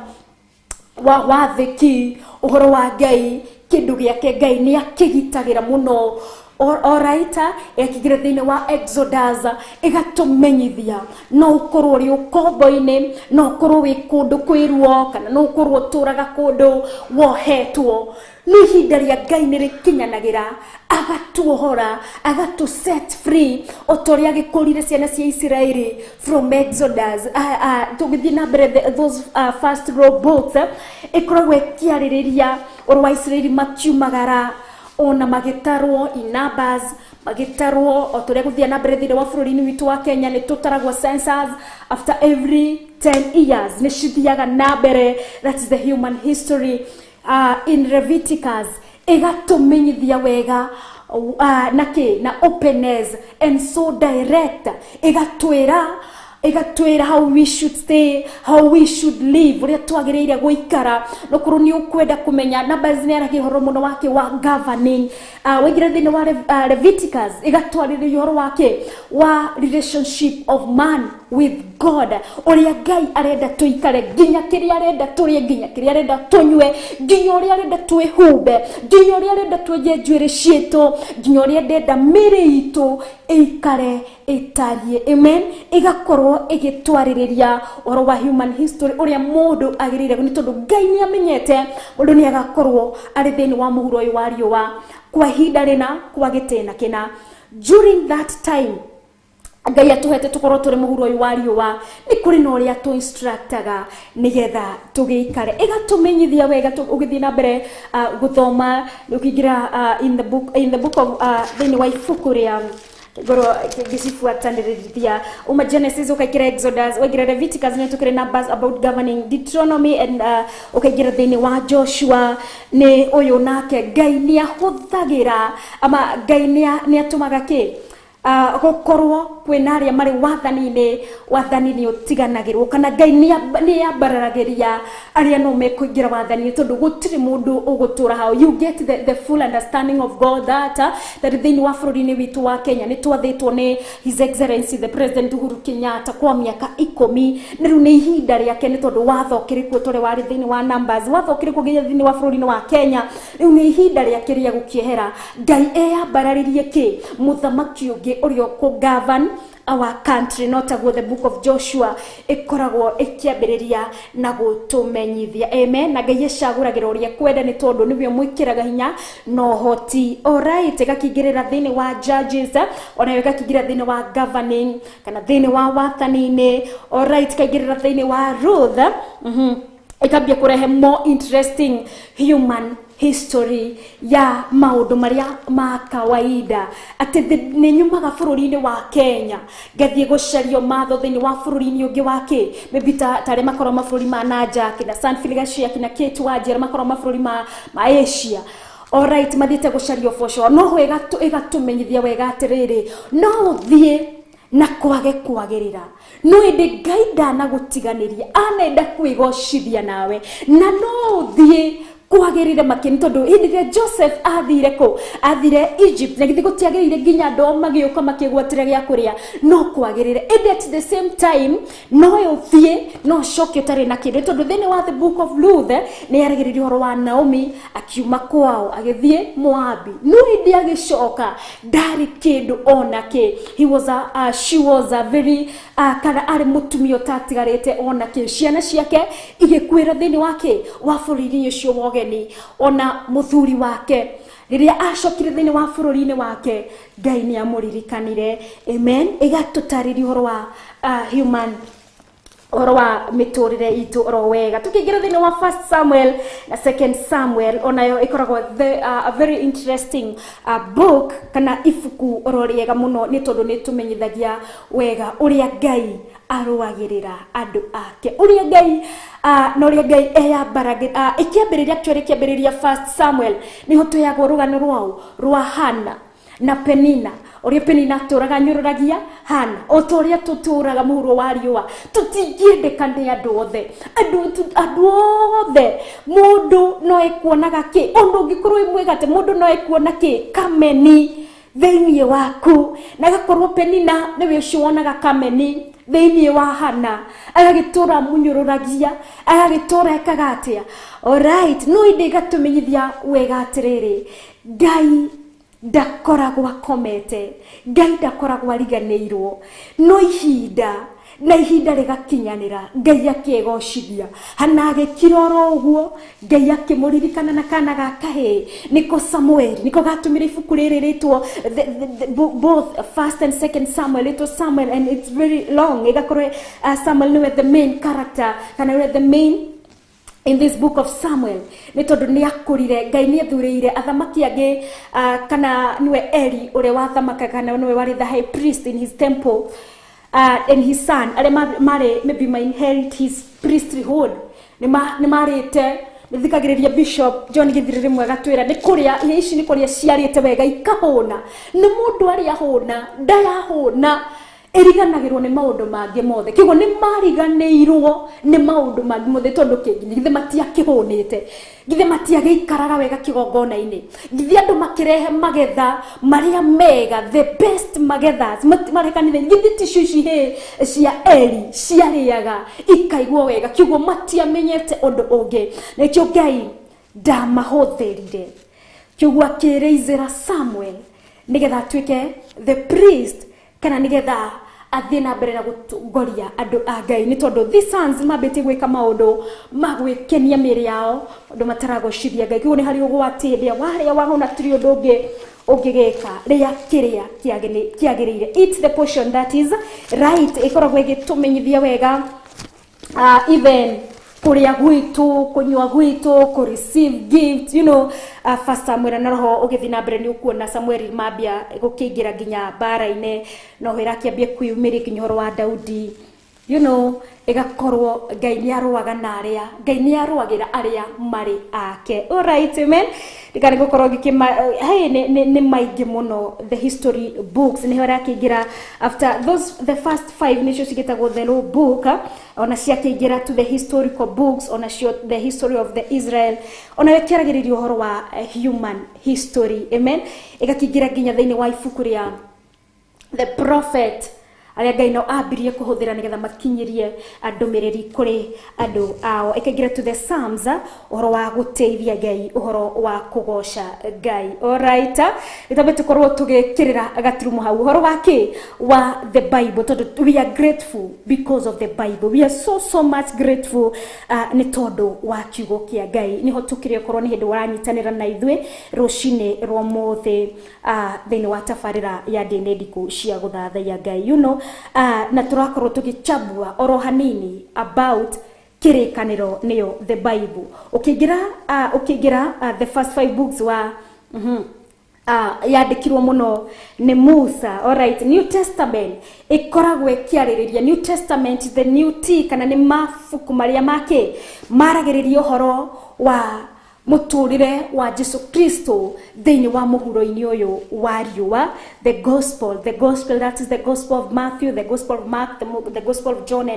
B: wa wathĩki, ũhoro wa Ngai, kĩndũ gĩake Ngai nĩ akĩgitagĩra mũno. Alright, ĩkĩingĩra thĩinĩ wa Exodus ĩgatũmenyithia no ũkorwo ũrĩ ũkombo-inĩ, no ũkorwo wĩ kũndũ kwĩ ruo, kana no ũkorwo ũtũraga kũndũ wohetwo, no ihinda rĩa Ngai nĩ rĩkinyanagĩra agatuohora, agatu set free, o ta ũrĩa agĩkũrire ciana cia Isiraeli from Exodus. Tũgĩthiĩ na mbere those first row books, ĩkoragwo ĩkĩarĩrĩria ũhoro wa Isiraeli makiumagara Ona magĩtarwo in numbers, magĩtarwo o tũrĩa gũthiĩ na mbere thĩinĩ wa bũrũri-inĩ witũ wa Kenya. Nĩ tũtaragwo census after every 10 years, nĩ cithiaga na mbere. That is the human history. In Leviticus ĩgatũmenyithia wega na kĩ na openness and so direct, ĩgatwĩra how we should stay, how we should live, ũrĩa twagĩrĩire gũikara. Nokorwo nĩ ũkwenda kũmenya, Numbers nĩ aragia ũhoro mũno wake wa governing. Waingĩra thĩinĩ wa Leviticus ĩgatwarĩrĩria ũhoro wake wa relationship of man with God, ũrĩa Ngai arenda tũikare, nginya kĩrĩa arenda tũrĩe, nginya kĩrĩa arenda tũnyue, nginya ũrĩa arenda twĩhumbe, nginya ũrĩa arenda twenje njuĩrĩ ciitũ, nginya ũrĩa ndenda mĩĩrĩ itũ ĩikare ĩtariĩ. Amen. Ĩgakorwo ĩgĩtwarĩrĩria ũhoro wa human history, ũrĩa mũndũ agĩrĩire, nĩ tondũ Ngai nĩ amenyete mũndũ nĩ agakorwo arĩ thĩinĩ wa mũhuro ũyũ wa riũa kwa ihinda rĩna, kwa gĩtĩna kĩna. During that time Ngai atũhete tũkorwo tũrĩ mũhuro ũyũ wa riũa, nĩ kũrĩ na ũrĩa tũ instructaga nĩgetha tũgĩikare. Ĩgatũmenyithia wega ũgĩthiĩ na mbere gũthoma, ũkĩingĩra in the book of thĩinĩ wa ibuku rĩa ngorwo ngĩcibuatanĩrithia uma Genesis ũkaingĩra Exodus, waingĩra Leviticus nĩ tũkĩrĩ numbers about governing, Deuteronomy and ũkaingĩra thĩinĩ wa Joshua. Nĩ ũyũ nake Ngai nĩ ahũthagĩra ama Ngai nĩ atũmaga kĩ gũkorwo kwĩna arĩa marĩ wathani-inĩ. Wathani nĩ ũtiganagĩrwo, kana Ngai nĩ ambararagĩria arĩa no mekũingĩra wathani-inĩ, tondũ gũtirĩ mũndũ ũgũtũra hau. You get the full understanding of God that thĩinĩ wa bũrũri-inĩ witũ wa Kenya nĩ twathĩtwo nĩ His Excellency the President Uhuru Kenyatta kwa mĩaka 10. Nĩ rĩu nĩ ihinda rĩake, nĩ tondũ watho ũkĩrĩ kuo tũrĩa warĩ thĩinĩ wa Numbers, watho ũkĩrĩ kuo nginya thĩinĩ wa bũrũri-inĩ wa Kenya. Rĩu nĩ ihinda rĩake rĩa gũkĩehera, Ngai eyambararĩrie kĩ mũthamaki ũngĩ ũrĩa ũkũ-govern our country. No taguo the book of Joshua ĩkoragwo ĩkĩambĩrĩria na gũtũmenyithia. Amen. Na Ngai ecagũragĩra ũrĩa kwenda, nĩ tondũ nĩwe mwĩkĩraga hinya na ũhoti. Alright, ĩgakĩingĩrĩra thĩinĩ wa Judges, onayo ĩgakĩingĩra thĩinĩ wa governing kana thĩinĩ wa wathani-inĩ. Alright, ĩkaingĩrĩra thĩinĩ wa Ruth, ĩkambia kũrehe more interesting human history ya maũndũ marĩa ma kawaida, atĩ nĩ nyumaga bũrũri-inĩ wa Kenya ngathiĩ gũcario matho thĩinĩ wa bũrũri-inĩ ũngĩ wa kĩ maybe ta tarĩa makorwo mabũrũri ma nanja, kina San Felicia, kina Kate Wanjera, makorwo mabũrũri ma Asia. Alright, mathiĩte gũcaria ũboco. No ho ĩgatũmenyithia wega atĩrĩrĩ, no ũthiĩ na kwage kwagĩrĩra, no ĩndĩ Ngai ndanagũtiganĩria, anenda kwĩgocithia nawe. Na no ũthiĩ kwagĩrĩre makĩria, tondũ hĩndĩ ĩrĩa Joseph athire kũ athire Egypt, na githĩ gũtiagĩrĩire nginya andũ ao magĩũka makĩgwatĩra gĩa kũrĩa? No kwagĩrĩre, ĩndĩ at the same time no ũthiĩ no ũcoke ũtarĩ na kĩndũ, tondũ thĩinĩ wa the book of Ruth nĩ yaragĩrĩria ũhoro wa Naomi akiuma kwao agĩthiĩ Moabi, no ĩndĩ agĩcoka ndarĩ kĩndũ ona kĩ. He was a, she was a very kana arĩ mũtumia ũtatigarĩte ona kĩ. Ciana ciake igĩkuĩra thĩinĩ wa kĩ wa bũrũri ũcio wa ũgeni. Ona mũthuri wake rĩrĩa acokire thĩinĩ wa bũrũri-inĩ wake, Ngai nĩ amũririkanire. Amen. Ĩgatũtarĩria ũhoro wa human, ũhoro wa mĩtũrĩre itũ oro wega. Tukĩingĩra thĩinĩ wa First Samuel na Second Samuel, onayo ĩkoragwo a very interesting book kana ibuku oro rĩega mũno, nĩ tondũ nĩ tũmenyithagia wega ũrĩa Ngai arũagĩrĩra andũ ake, ũrĩa Ngai na ũrĩa Ngai eyambaragĩra. Ĩkĩambĩrĩria, actually ĩkĩambĩrĩria First Samuel nĩho tũheagwo rũgano rwao rwa Hana na Penina, ũrĩa Penina atũraga anyũrũragia Hana, o ta ũrĩa tũtũraga mũhuro wa riũa. Tũtingĩendeka nĩ andũ othe, andũ othe. Mũndũ no ekuonaga kĩ ũndũ ũngĩkorwo wĩ mwega atĩ mũndũ no ekuona kĩ kameni thĩinĩ waku, na agakorwo Penina nĩwe ũcio wonaga kameni thĩinĩ wa Hana, agagĩtũra mũnyũrũragia, agagĩtũra ekaga atĩa. Alright, no ĩndĩ ĩgatũmenyithia wega atĩrĩrĩ, Ngai ndakoragwo akomete, Ngai ndakoragwo ariganĩirwo, no ihinda na ihinda rĩgakinyanĩra Ngai akĩgocithia. Hana agĩkira oro ũguo, Ngai akĩmũririkana na kana ga kahĩĩ, nĩko Samueli, nĩko gatũmire ibuku rĩrĩ rĩtwo both First and Second Samuel, rĩtwo Samuel, and it's very long. Ĩgakorwo Samuel nĩwe the main character kana nĩwe the main In this book of Samuel nĩ tondũ nĩ akũrire, Ngai nĩ athurĩire athamaki angĩ, kana nĩwe Eli ũrĩa wathamakaga, kana nĩwe warĩ the high priest in his temple, and his son arĩa marĩ maybe ma inherit his priesthood nĩ marĩte. Nĩthikagĩrĩria Bishop John Githiri rĩmwe agatwĩra nĩ kũrĩa ihe ici, nĩ kũrĩa ciarĩte wega ikahũna. Nĩ mũndũ arĩa hũna ndayahũna ĩriganagĩrwo nĩ maũndũ mangĩ mothe. Kĩguo nĩ mariganĩirwo nĩ maũndũ mangĩ mothe, tondũ kĩngĩ githĩ matiakĩhũnĩte, githĩ matiagĩikaraga wega kĩgongona-inĩ, githĩ andũ makĩrehe magetha marĩa mega, the best magetha marĩ kanitha, githĩ ticio ici hĩ cia Eli ciarĩaga ikaiguo wega. Kĩguo matiamenyete ũndũ ũngĩ, nĩkĩo Ngai ndamahũthĩrire. Kĩguo akĩrĩizĩra Samuel nĩgetha atuĩke the priest, kana nĩgetha athiĩ na mbere na gũtongoria andũ a Ngai, nĩ tondũ these sons mambĩtie gwĩka maũndũ ma gwĩkenia mĩĩrĩ yao, maũndũ mataragocithia Ngai. Kĩguo nĩ harĩ ũgwati hĩndĩ ĩrĩa warĩa wahũna, tũrĩ ũndũ ũngĩ ũngĩgĩka. Rĩa kĩrĩa kĩagĩrĩire, eat the portion that is right. Ĩkoragwo ĩgĩtũmenyithia wega, even kũrĩa gwitũ, kũnyua gwitũ, kũ receive gift. First Samuel na roho ũgĩthiĩ na mbere nĩ ũkuona Samuel mambia gũkĩingĩra nginya mbara-inĩ, no hĩra akĩambia kwĩyumĩria nginya ũhoro wa Daudi, ĩgakorwo Ngai nĩ arũaga na arĩa, Ngai nĩ arũagĩra arĩa marĩ ake. Alright, amen. Ndikane gũkorwo ngĩkĩma hey, nĩ maingĩ mũno. The history books nĩho ĩrakĩingĩra after those, the first five nĩcio cigĩtagwo the law book. Ona ciakĩingĩra to the historical books, onacio the history of the Israel, ona ĩkĩaragĩrĩria ũhoro wa human history, amen. Ĩgakĩingĩra nginya thĩinĩ wa ibuku rĩa the prophet, arĩa Ngai no ambirie kũhũthĩra nĩgetha makinyĩrie ndũmĩrĩri kũrĩ andũ ao. Ĩkaingĩra to the Psalms, ũhoro wa gũtĩithia Ngai, ũhoro wa kũgoca Ngai. Alright, gĩtambe tũkorwo tũgĩkĩrĩra gaturumo hau ũhoro wa kĩ wa the Bible, tondũ we are grateful because of the Bible. We are so so much grateful, nĩ tondũ wa kiugo kĩa Ngai nĩho tũkĩrĩ. Okorwo nĩ hĩndĩ waranyitanĩra na ithuĩ rũcinĩ rwa ũmũthĩ, thĩinĩ wa tabarĩra ya ndĩnĩ ndikũ cia gũthathaiya Ngai, na tũrakorwo tũgĩchambua oro hanini about kĩrĩkanĩro, nĩyo the Bible. Ũkĩingĩra the first five books wa yandĩkirwo mũno nĩ Musa. Alright, New Testament ĩkoragwo ĩkĩarĩrĩria, New Testament, the New T, kana nĩ mabuku marĩa make maragĩrĩria ũhoro wa mũtũrĩre wa Jesu Kristo thĩinĩ wa mũhuro-inĩ ũyũ wa riũa. The gospel, the gospel, that is the Gospel of Matthew, the Gospel of Mark, the Gospel of John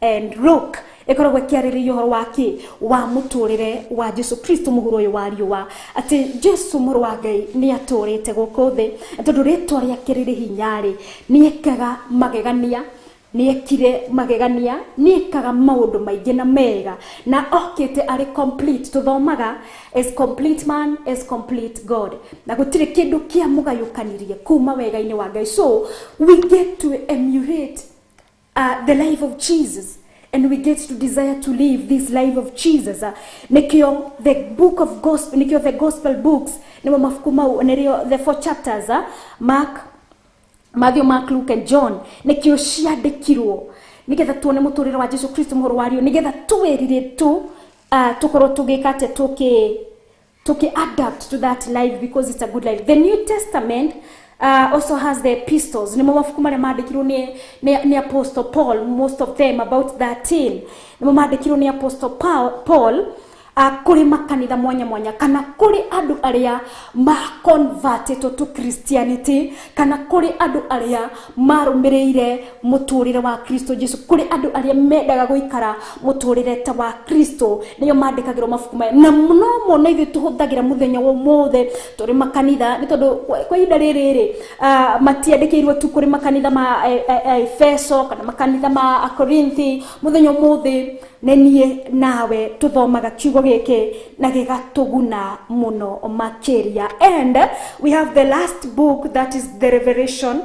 B: and Luke, ĩkoragwo ĩkĩarĩrĩria ũhoro wa kĩ wa mũtũrĩre wa Jesu Kristo mũhuro ũyũ wa riũa, atĩ Jesu mũrũ wa Ngai nĩ atũrĩte gũkũ thĩ, tondũ rĩtwa rĩake rĩrĩ hinya-rĩ, nĩ ekaga magegania, nĩ ekire magegania, nĩ ekaga maũndũ maingĩ na mega, na okĩte arĩ complete. Tũthomaga as complete man, as complete God, na gũtirĩ kĩndũ kĩamũgayũkanirie kuma wega-inĩ wa Ngai. So we get to emulate the life of Jesus and we get to desire to live this life of Jesus. Nikio the book of gospel, nikio the gospel books, nĩmo mabuku mau, nĩrĩo the four chapters, Mark, Matthew, Mark, Luke and John, nikio ciandĩkirwo nigetha tuone mũtũrĩre wa Jesu Kristo mũhoro wario, nigetha twĩrire tu tukorwo tũgĩka atĩa, tũkĩ adapt to that life because it's a good life. The New Testament also has the epistles, nĩmo mabuku marĩa mandĩkirwo nĩ Apostle Paul, most of them, about 13, nĩmo mandĩkirwo nĩ Apostle Paul kũrĩ makanitha mwanya mwanya, kana kũrĩ andũ arĩa ma converted to Christianity, kana kũrĩ andũ arĩa marũmĩrĩire mũtũrĩre wa Kristo Jesu, kũrĩ andũ arĩa mendaga gũikara mũtũrĩre ta wa Kristo, nĩo mandĩkagĩrwo mabuku maya. Na no mona ithuĩ tũhũthagĩra mũthenya wa ũmũthĩ tũrĩ makanitha, nĩ tondũ kwa ihinda rĩrĩ rĩ, matiandĩkĩirwo tu kũrĩ makanitha ma Efeso kana makanitha ma Korinthi. Mũthenya ũmũthĩ nĩ niĩ nawe tũthomaga kiugo gĩkĩ na gĩgatũguna mũno makĩria. And we have the last book, that is the Revelation.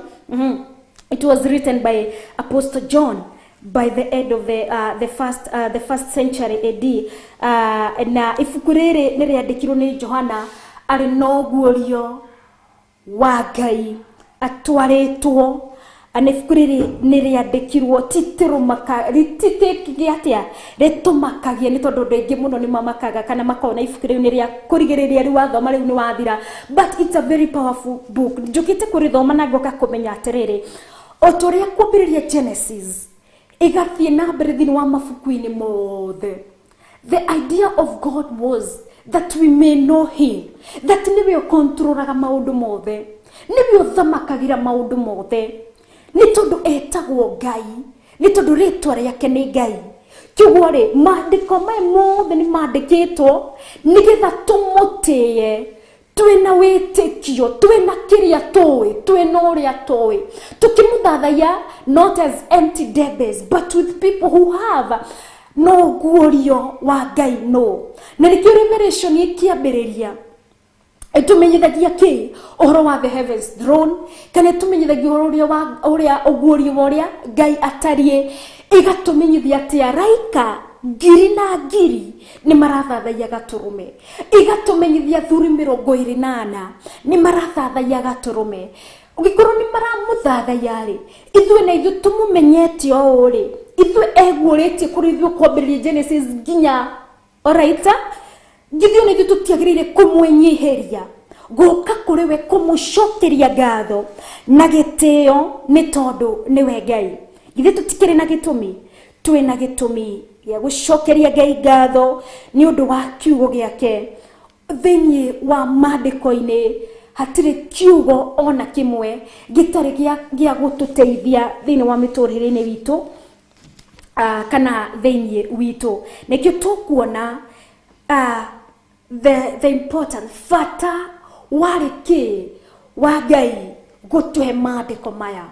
B: It was written by Apostle John by the end of the first century AD. Na ibuku rĩrĩ nĩ rĩandĩkirwo nĩ Johana arĩ na ũguũrio wa Ngai, atwarĩtwo Na ibuku rĩrĩ nĩ rĩandĩkirwo titĩrũmaka rititĩkĩge atĩa rĩtũmakagia, nĩ tondũ andũ aingĩ mũno nĩ mamakaga kana makona ibuku rĩu nĩ rĩa kũrigĩrĩria, rĩu wathoma rĩu nĩ wathira. But it's a very powerful book. Njũkĩte kũrĩthoma na ngoka kũmenya atĩrĩrĩ, o ta ũrĩa kwambĩrĩria Genesis ĩgathiĩ na mbere thĩinĩ wa mabuku-inĩ mothe, the idea of God was that we may know him, that nĩwe ũkontrolaga maũndũ mothe, nĩwe ũthamakagĩra maũndũ mothe, nĩ tondũ etagwo Ngai, nĩ tondũ rĩtwa rĩake nĩ Ngai. Kiugo rĩ, maandĩko maya mothe nĩ mandĩkĩtwo nĩgetha tũmũtĩe twĩna wĩtĩkio, twĩna kĩrĩa tũĩ, twĩna ũrĩa tũĩ, tũkĩmũthathaiya not as empty debes but with people who have no guorio wa Ngai. No na nĩkĩo Revelation ĩkĩambĩrĩria ĩtũmenyithagia kĩ ũhoro wa the heavens throne, kana ĩtũmenyithagia ũhoro ũrĩa wa ũrĩa ũguũrio wa ũrĩa Ngai atariĩ, ĩgatũmenyithia atĩ araika ngiri na ngiri nĩ marathathaiya Gatũrũme, ĩgatũmenyithia athuri 24 nĩ marathathaiya Gatũrũme. Ũngĩkorwo nĩ maramũthathaiya rĩ, ithuĩ na ithuĩ tũmũmenyete ũũ rĩ, ithuĩ eguũrĩtie kũrĩ ithuĩ kwambĩrĩria Genesis nginya oraita githĩ ona ithuĩ tũtiagĩrĩire kũmwĩnyihĩria, gũka kũrĩ we, kũmũcokeria ngatho na gĩtĩo, nĩ tondũ nĩwe Ngai? Githĩ tũtikĩrĩ na gĩtũmi? Twĩna gĩtũmi gĩa gũcokeria Ngai ngatho nĩ ũndũ wa kiugo gĩake. Thĩinĩ wa maandĩko-inĩ hatirĩ kiugo ona kĩmwe gĩtarĩ gĩa gũtũteithia thĩinĩ wa mĩtũrĩre-inĩ witũ, kana thĩinĩ witũ. Nĩkĩo tũkuona the important bata warĩ kĩ wa Ngai gũtũhe maandĩko maya,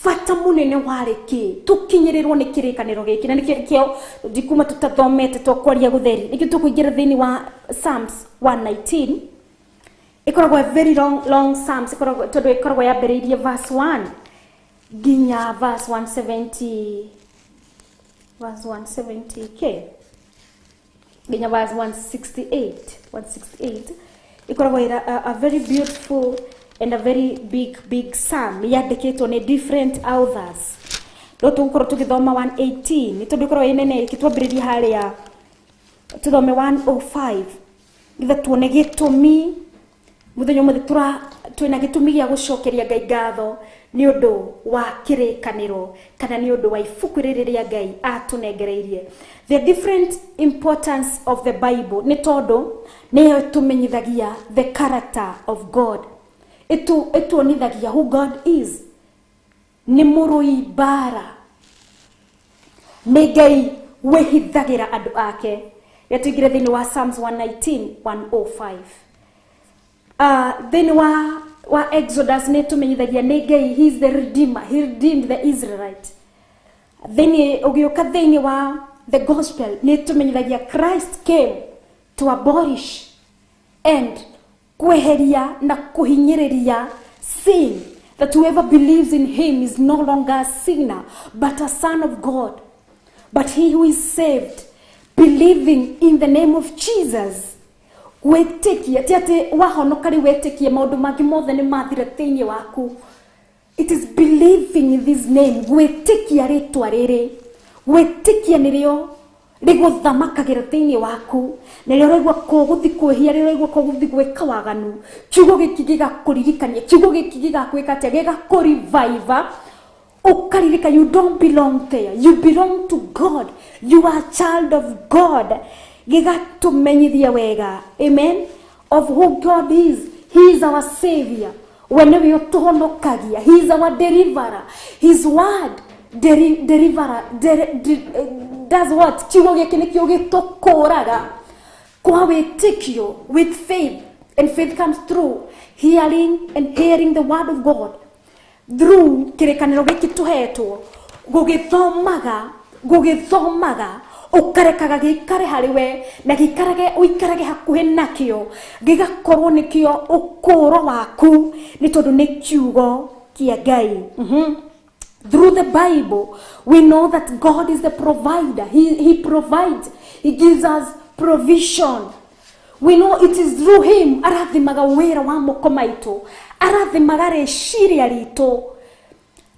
B: bata mũnene warĩ kĩ tũkinyĩrĩrwo nĩ kĩrĩkanĩro gĩkĩ. Na nĩkĩo ndikuma tũtathomete twakwaria gũtheri, nĩkĩo tũkũingĩra thĩinĩ wa Psalms 119. Ĩkoragwo a very long, long Psalms, ĩkoragwo tondũ ĩkoragwo yambĩrĩirie verse 1 nginya verse 170, verse 170 k nginya verse 168. 168 ĩkoragwo ĩra a very beautiful and a very big, big psalm yandĩkĩtwo nĩ different authors. No tũgũkorwo tũgĩthoma 118 nĩ tondũ ĩkoragwo ĩ nene. Ĩkĩtwambĩrĩria harĩa, tũthome 105 nĩgetha tuone gĩtũmi mũthenya ũmũthĩ tũra twĩna gĩtũmi gĩa gũcokeria Ngai ngatho nĩ ũndũ wa kĩrĩkanĩro kana nĩ ũndũ wa ibuku rĩrĩ rĩa Ngai atũnengereirie. The different importance of the Bible nĩ tondũ nĩyo ĩtũmenyithagia the character of God, ĩtuonithagia who God is. Nĩ mũrũi mbara, nĩ Ngai wĩhithagĩra andũ ake. Rĩrĩa tũingĩre thĩinĩ wa Psalms 119 105, thĩinĩ wa Exodus nĩ tũmenyithagia nĩ Ngai, he is the redeemer, he redeemed the Israelite. Thĩinĩ ũgĩũka thĩinĩ wa the gospel nĩ tũmenyithagia Christ came to abolish and kweheria na kũhinyĩrĩria sin, that whoever believes in him is no longer a sinner but a son of God, but he who is saved believing in the name of Jesus. Gwĩtĩkia ti atĩ wahonoka rĩu wetĩkie maũndũ mangĩ mothe nĩ mathira thĩinĩ waku. It is believing in this name, gwĩtĩkia rĩtwa rĩrĩ, gwĩtĩkia nĩrĩo rĩgũthamakagĩra thĩinĩ waku. Na rĩrĩa ũraigua kũgũthi kwĩhia, rĩrĩa ũraigua kũgũthi gwĩka waganu, kiugo gĩkĩ gĩgakũririkania, kiugo gĩkĩ gĩgakwĩka atĩa? Gĩgakũrevive, ukaririka you don't belong there, you belong to God, you are a child of God. Gĩgatũmenyithia wega, amen, of who God is. He is our savior, we nĩwe ũtũhonokagia. He is our deliverer. His word deliverer does what? Kiugo gĩkĩ nĩkĩo gĩtũkũraga kwa wĩtĩkio, with faith, and faith comes through hearing and hearing the word of God, through kĩrĩkanĩro gĩkĩ tũhetwo, gũgĩthomaga, gũgĩthomaga, ũkarekaga gĩikare harĩ we na gĩikarage, ũikarage hakuhĩ nakĩo, gĩgakorwo nĩkĩo ũkũũro waku, nĩ tondũ nĩ kiugo kĩa Ngai. Through the Bible, we know that God is the provider. He provides. He gives us provision. We know it is through him arathimaga wĩra wa moko maitũ, arathimaga rĩciria ritũ.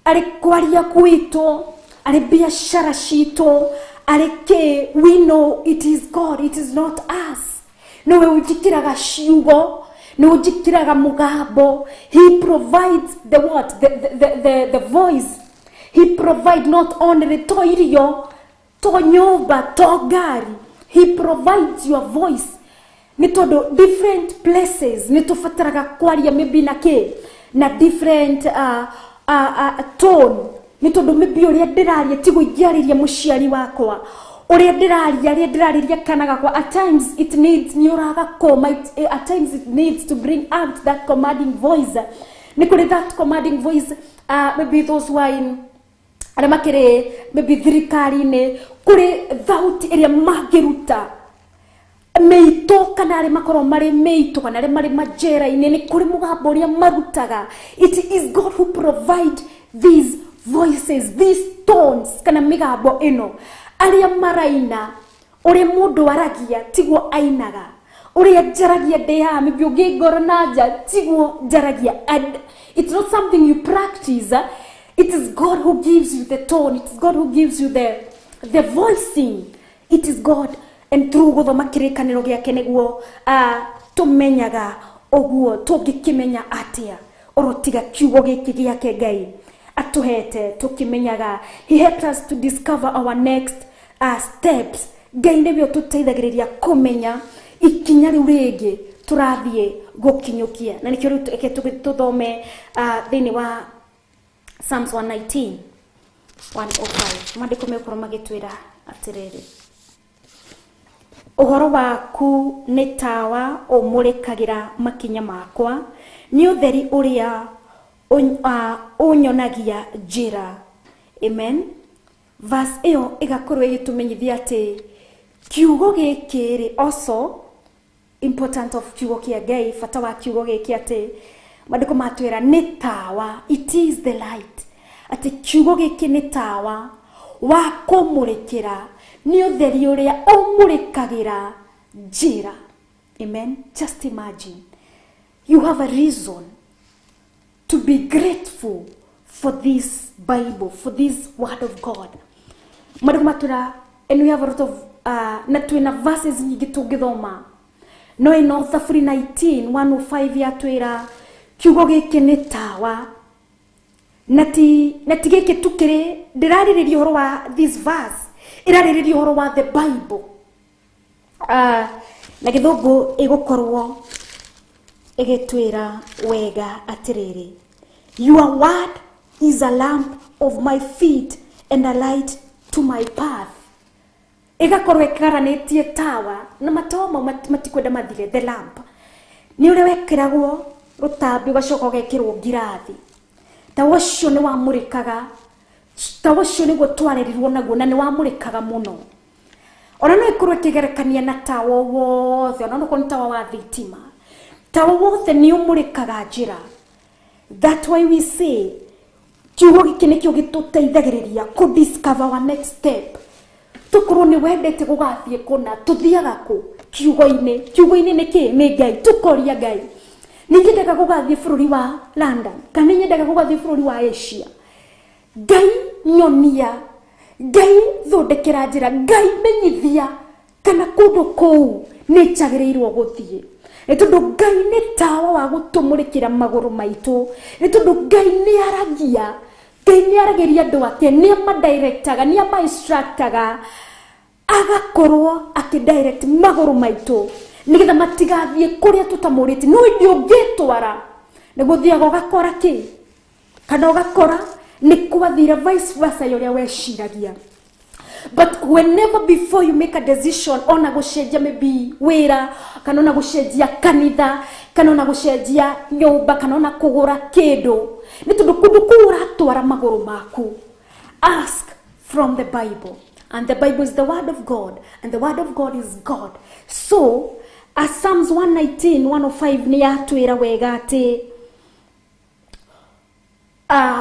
B: Arĩ kwaria gwitũ, arĩ biacara citũ, arĩ kĩ, we know it is God, it is not us. Nĩwe ũnjĩkĩraga ciugo, nĩwe ũnjĩkĩraga mũgambo. He provides the what? The voice. He provides not only to irio, to nyũmba, to ngari. He provides your voice. Nĩ tondũ different places nĩ tũbataraga kwaria maybe na kĩ, na different tone. Nĩ tondũ maybe ũrĩa ndĩraria tiguo ingĩarĩria mũciari wakwa, ũrĩa ndĩraria, rĩrĩa ndĩrarĩria kana gakwa. At times it needs, nĩ ũragakũma, at times it needs to bring out that commanding voice. Nĩ kũrĩ that commanding voice, maybe those who are in, arĩa makĩrĩ maybe thirikari-inĩ, kũrĩ thauti ĩrĩa mangĩruta mĩitũ, kana arĩa makorwo marĩ mĩitũ, kana arĩa marĩ manjera-inĩ, nĩ kũrĩ mũgambo ũrĩa marutaga. It is God who provide these voices, these tones, kana mĩgambo ĩno. Arĩa maraina, ũrĩa mũndũ aragia tiguo ainaga, ũrĩa njaragia ndĩ haha, maybe ũngĩngora na nja tiguo njaragia. And it's not something you practice. It is God who gives you the tone. It is God who gives you the voicing. It is God. And through gũthoma kĩrĩkanĩro gĩake nĩguo tũmenyaga ũguo. Tũngĩkĩmenya atĩa oro tiga kiugo gĩkĩ gĩake Ngai atũhete tũkĩmenyaga? He helped us to discover our next steps. Ngai nĩwe ũtũteithagĩrĩria kũmenya ikinya rĩu rĩngĩ tũrathiĩ gũkinyũkia. Na nĩkĩo rĩu reke tũthome thĩinĩ wa Psalms 119 105. Maandĩko megũkorwo magĩtwĩra atĩrĩrĩ, ũhoro waku nĩ tawa ũmũrĩkagĩra makinya makwa, nĩ ũtheri ũrĩa ũnyonagia njĩra. Amen. Verse ĩyo ĩgakorwo ĩgĩtũmenyithia atĩ kiugo gĩkĩ rĩ, also important of kiugo kĩa Ngai, bata wa kiugo gĩkĩ atĩ maandĩko matwĩra nĩ tawa, it is the light, atĩ kiugo gĩkĩ nĩ tawa wa kũmũrĩkĩra, nĩ ũtheri ũrĩa ũmũrĩkagĩra njĩra. Amen. Just imagine, you have a reason to be grateful for this Bible, for this word of God. Maandĩko matwĩra, and we have a lot of na twĩna verses nyingĩ tũngĩthoma, no ĩno Thaburi 19 105 yatwĩra kiugo gĩkĩ nĩ tawa. Na ti gĩkĩ tukĩrĩ ndĩrarĩrĩria ũhoro wa this verse, ĩrarĩrĩria ũhoro wa the Bible. Na gĩthũngũ ĩgũkorwo ĩgĩtwĩra wega atĩrĩrĩ, "Your word is a lamp of my feet and a light to my path." Ĩgakorwo ĩkaranĩtie tawa na matawa mau matikwenda mathire. The lamp nĩ ũrĩa wekĩragwo rũtambi, ũgacoka ũgekĩrwo ngirathi. Tawa ũcio nĩ wamũrĩkaga, tawa ũcio nĩguo twarerirwo naguo, na nĩ wamũrĩkaga mũno. Ona no ĩkorwo ĩkĩgerekania na tawa wothe, ona okorwo nĩ tawa wa thitima, tawa wothe nĩ ũmũrĩkaga njĩra. That why we say kiugo gĩkĩ nĩkĩo gĩtũteithagĩrĩria kũ discover our next step. Tukorwo nĩ wendete gũgathiĩ kũna, tũthiaga kũ? Kiugo-inĩ. Kiugo-inĩ nĩ kĩ? Nĩ Ngai. Tũkoria Ngai, nĩ nyendaga gũgathiĩ bũrũri wa London, kana nĩ nyendaga gũgathiĩ bũrũri wa Asia? Ngai nyonia, Ngai thondekera njĩra, Ngai menyithia kana kũndũ kũu nĩ njagĩrĩirwo gũthiĩ. Nĩ tondũ Ngai nĩ tawa wa gũtũmũrĩkĩra magũrũ maitũ. Nĩ tondũ Ngai nĩ aragia, Ngai nĩ aragĩria andũ ake, nĩ amadirectaga, nĩ amainstructaga, agakorwo akĩdirect magũrũ maitũ nĩgetha matigathiĩ kũrĩa tũtamũrĩtie. No ĩndĩ ũngĩtwara nĩ gũthiaga ũgakora kĩ, kana ũgakora nĩ kwathire vice versa ya ũrĩa weciragia. But whenever before you make a decision, ona gũcenjia maybe wĩra, kana ona gũcenjia kanitha, kana ona gũcenjia nyũmba, kana ona kũgũra kĩndũ, nĩ tondũ kũndũ kũu ũratwara magũrũ maku, ask from the Bible. And the Bible is the word of God, and the word of God is God. So as Psalms 119 105 nĩ yatwĩra wega atĩ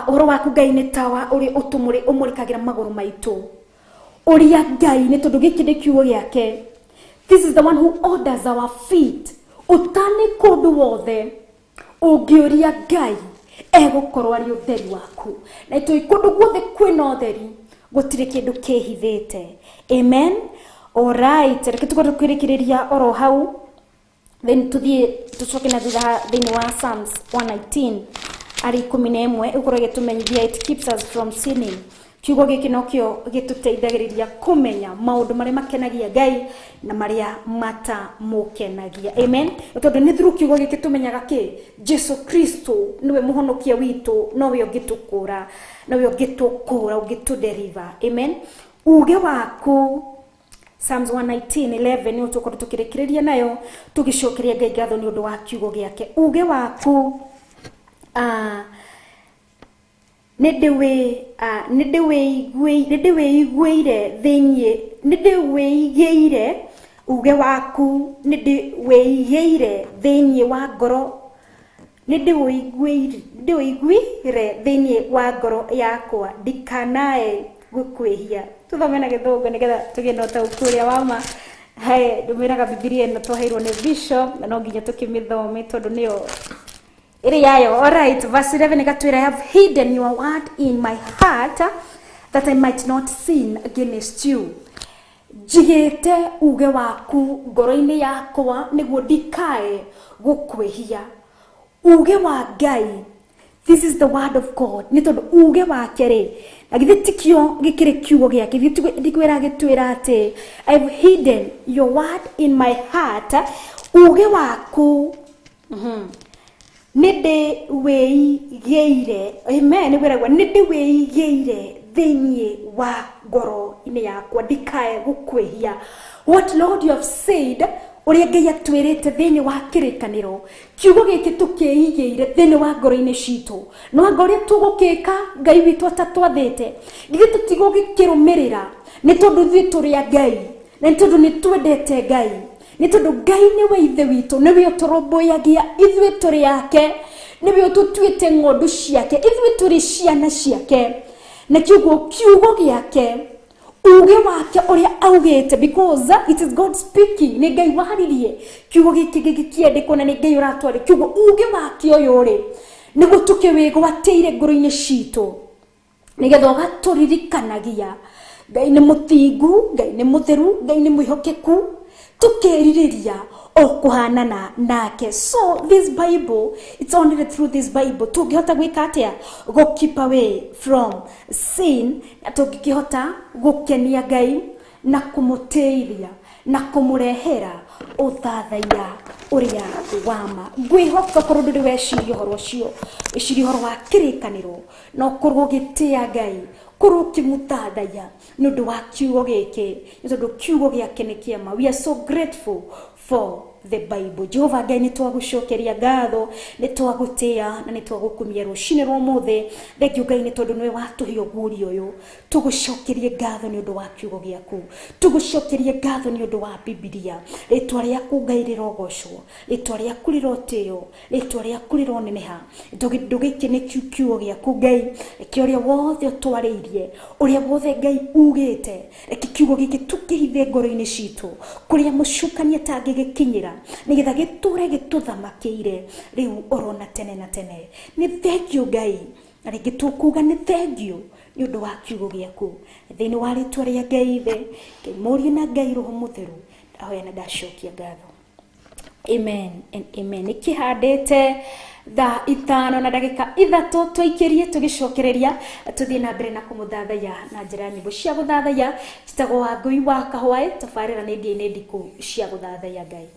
B: ũhoro waku Ngai nĩ tawa ũrĩa ũmũrĩkagĩra magũrũ maitũ. Ũrĩa Ngai, nĩ tondũ gĩkĩ nĩ kiugo gĩake, this is the one who orders our feet. Ũtane kũndũ wothe ũngĩũria Ngai, Egũkorwo arĩ ũtheri waku. Na itũĩ kũndũ guothe kwĩna ũtheri, gũtirĩ kĩndũ kĩhithĩte. Amen. Alright, reke tũkorwo tũkĩrĩkĩrĩria oro hau. Then tuthiĩ tũcoke na thutha thĩinĩ wa Psalms 119 arĩ 11 ĩgũkorwo ĩgĩtũmenyithia it keeps us from sinning. Kiugo gĩkĩ nokĩo gĩtũteithagĩrĩria kũmenya maũndũ marĩa makenagia Ngai na marĩa matamũkenagia. Amen. Tondũ nĩ through kiugo gĩkĩ tũmenyaga kĩ Jesu Kristo nĩwe mũhonokia witũ, nowe ũngĩtũkũra, nowe ũngĩtũkũra, ũngĩtũdeliver. Amen. Uge waku Psalms 119:11 nĩ tũkorwo tũkĩrĩkĩrĩria nayo tũgĩcokeria Ngai ngatho nĩ ũndũ wa kiugo gĩake. Uge waku nĩndĩwĩiguĩire thĩinĩ, nĩndĩwĩigĩire uge waku, nĩndĩwĩigĩire thĩinĩ wa ngoro, nĩndĩwĩiguire thĩinĩ wa ngoro yakwa, ndikanae gũkwĩhia. Tũthome na gĩthũngũ nĩgetha tũgĩe na ũtaũku ũrĩa wa ma. He ndũmĩraga Bibilia ĩno twaheirwo nĩ bishop na no nginya tũkĩmĩthome tondũ nĩyo ĩrĩ yayo. Alright, verse 11 ĩgatwĩra, I have hidden your word in my heart that I might not sin against you. Njigĩte uge waku ngoro-inĩ yakwa nĩguo ndikae gũkwĩhia. Uge wa Ngai, this is the word of God. Nĩ tondũ uge wake rĩ, na githĩ tikio gĩkĩrĩ kiugo gĩake, githĩ ndikwĩra gĩtwĩra atĩ I have hidden your word in my heart. Uge waku nĩndĩwĩigĩire. Amen. Nĩkwĩragwo nĩndĩwĩigĩire thĩinĩ wa ngoro-inĩ yakwa ndikae gũkwĩhia. What Lord you have said, ũrĩa Ngai atwĩrĩte thĩinĩ wa kĩrĩkanĩro, kiugo gĩkĩ tũkĩigĩire thĩinĩ wa ngoro-inĩ citũ. No anga ũrĩa tũgũkĩka Ngai witũ atatwathĩte, githĩ tũtigũgĩkĩrũmĩrĩra? Nĩ tondũ ithuĩ tũrĩ a Ngai, na nĩ tondũ nĩ twendete Ngai, nĩ tondũ Ngai nĩwe ithe witũ, nĩwe ũtũrũmbũyagia, ithuĩ tũrĩ ake, nĩwe ũtũtuĩte ng'ondu ciake, ithuĩ tũrĩ ciana ciake. Na kiugo kiugo gĩake, uge wake ũrĩa augĩte, because it is God speaking, nĩ Ngai waririe kiugo gĩkĩ gĩkĩandĩkwo na nĩ Ngai ũratwaria kiugo. Uge wake ũyũ rĩ, nĩguo tũkĩwĩgwatĩire ngoro-inĩ citũ, nĩgetha ũgatũririkanagia Ngai nĩ mũthingu, Ngai nĩ mũtheru, Ngai nĩ mwĩhokeku, tũkerirĩria o kũhanana nake. So this Bible, it's only through this Bible tũngĩhota gwĩka atĩa? Go keep away from sin, na tũngĩkĩhota gũkenia Ngai na kũmũtĩithia na kũmũrehera ũthathaiya ũrĩa wa ma. Ngwĩhoka korwo ndũrĩ weciria ũhoro ũcio, wĩcirie ũhoro wa kĩrĩkanĩro, na ũkorwo ũgĩtĩa Ngai, korwo ũkĩmũthathaiya nĩ ũndũ wa kiugo gĩkĩ, nĩ tondũ kiugo gĩake nĩ kĩama. We are so grateful for the Bible. Jehova Ngai, nĩ twagũcokeria ngatho, nĩ twagũtĩa na nĩ twagũkumia rũcinĩ rwa ũmũthĩ. Thank you Ngai, nĩ tondũ nĩwe watũhe ũguũrio ũyũ. Tũgũcokerie ngatho nĩ ũndũ wa kiugo gĩaku, tũgũcokerie ngatho nĩ ũndũ wa Bibilia. Rĩtwa rĩaku Ngai rĩrogocwo, rĩtwa rĩaku rĩrotĩo, rĩtwa rĩaku rĩroneneha. Kĩndũ gĩkĩ nĩ kiugo gĩaku Ngai, reke ũrĩa wothe ũtwarĩirie, ũrĩa wothe Ngai ugĩte, reke kiugo gĩkĩ tũkĩhithe ngoro-inĩ citũ, kũrĩa mũcukani atangĩgĩkinyĩra, nĩgetha gĩtũre gĩtũthamakĩire rĩu orona tene na tene. Nĩ thank you Ngai, na rĩngĩ tũkuga nĩ thank you nĩ ũndũ wa kiugo gĩaku. Thĩinĩ wa rĩtwa rĩa Ngai Ithe, Ngai Mũriũ na Ngai Roho Mũtheru, ndahoya na ndacokia ngatho. Amen and amen. Nĩkĩhandĩte thaa 5:03 tũikĩrie tũgĩcokereria tũthiĩ na mbere na kũmũthathaiya na njĩra ya nyĩmbo cia gũthathaiya. Njĩtagwo Wangũi wa Kahwaĩ, tabarĩra nĩ ndĩa-inĩ ndikũ cia gũthathaiya Ngai.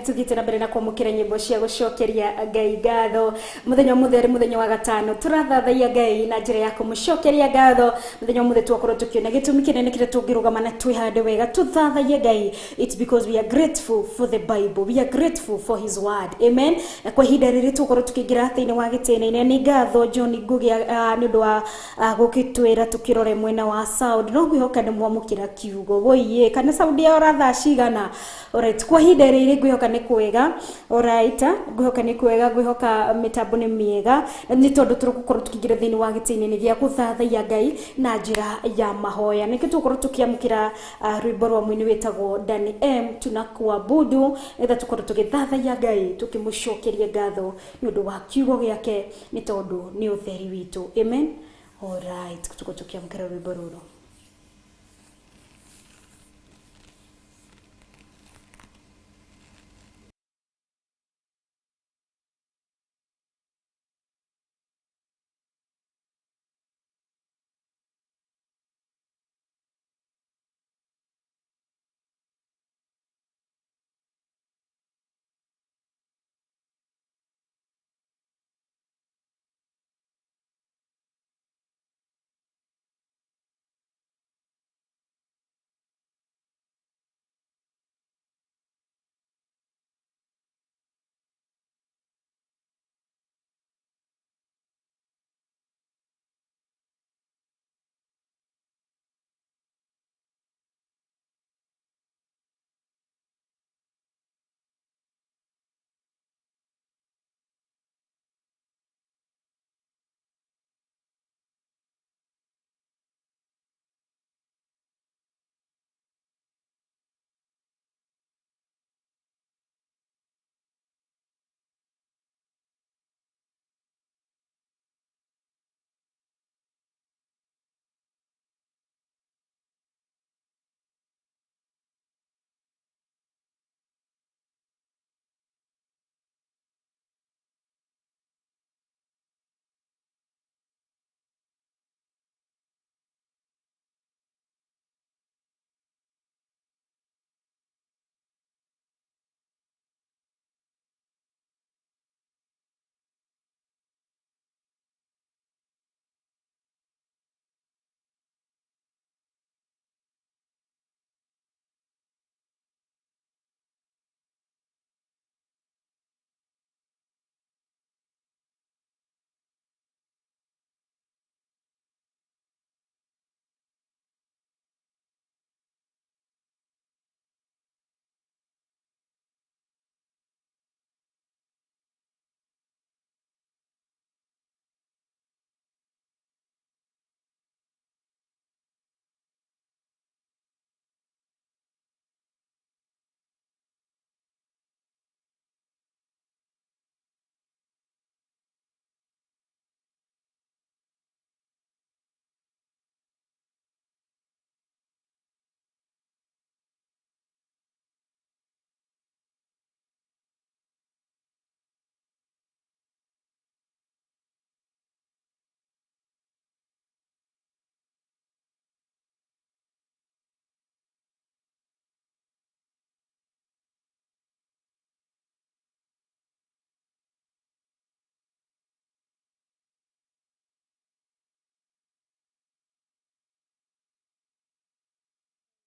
B: Tuthiĩte na mbere na kwamũkĩra nyĩmbo cia gũcokeria Ngai ngatho. Mũthenya ũmũthĩ arĩ mũthenya wa gatano, tũrathathaiya Ngai na njĩra ya kũmũcokeria ngatho. Mũthenya ũmũthĩ twakorwo tũkĩona gĩtũmi kĩnene kĩrĩa tũngĩrũgama na twĩhande wega tũthathaiye Ngai. It's because we are grateful for the Bible, we are grateful for his word. Amen. Na kwa ihinda rĩrĩ tũkorwo tũkĩingĩra thĩinĩ wa gĩtĩna-inĩ, nĩ ngatho John Ngugi nĩ ũndũ wa gũgĩtwĩra tũkĩrore mwena wa sound. No ngwĩhoka nĩ mwamũkĩra kiugo woiye kana sound ya ora thaa cigana. Alright, kwa ihinda rĩrĩ ngwĩhoka nĩ kwega. Alright, ngwĩhoka nĩ kwega, ngwĩhoka mĩtambo nĩ mĩega, nĩ tondũ tũgũkorwo tũkĩingĩra thĩinĩ wa gĩtĩ-inĩ gĩa gũthathaiya Ngai na njĩra ya mahoya. Nĩkĩo tũgũkorwo tũkĩamũkĩra rwĩmbo rwa mũini wĩtagwo Danny M, tunakuabudu, nĩgetha tũkorwo tũgĩthathaiya Ngai tũkĩmũcokeria ngatho nĩ ũndũ wa kiugo gĩake, nĩ tondũ nĩ ũtheri witũ. Amen. Alright, tũkorwo tũkĩamũkĩra rwĩmbo rũrũ.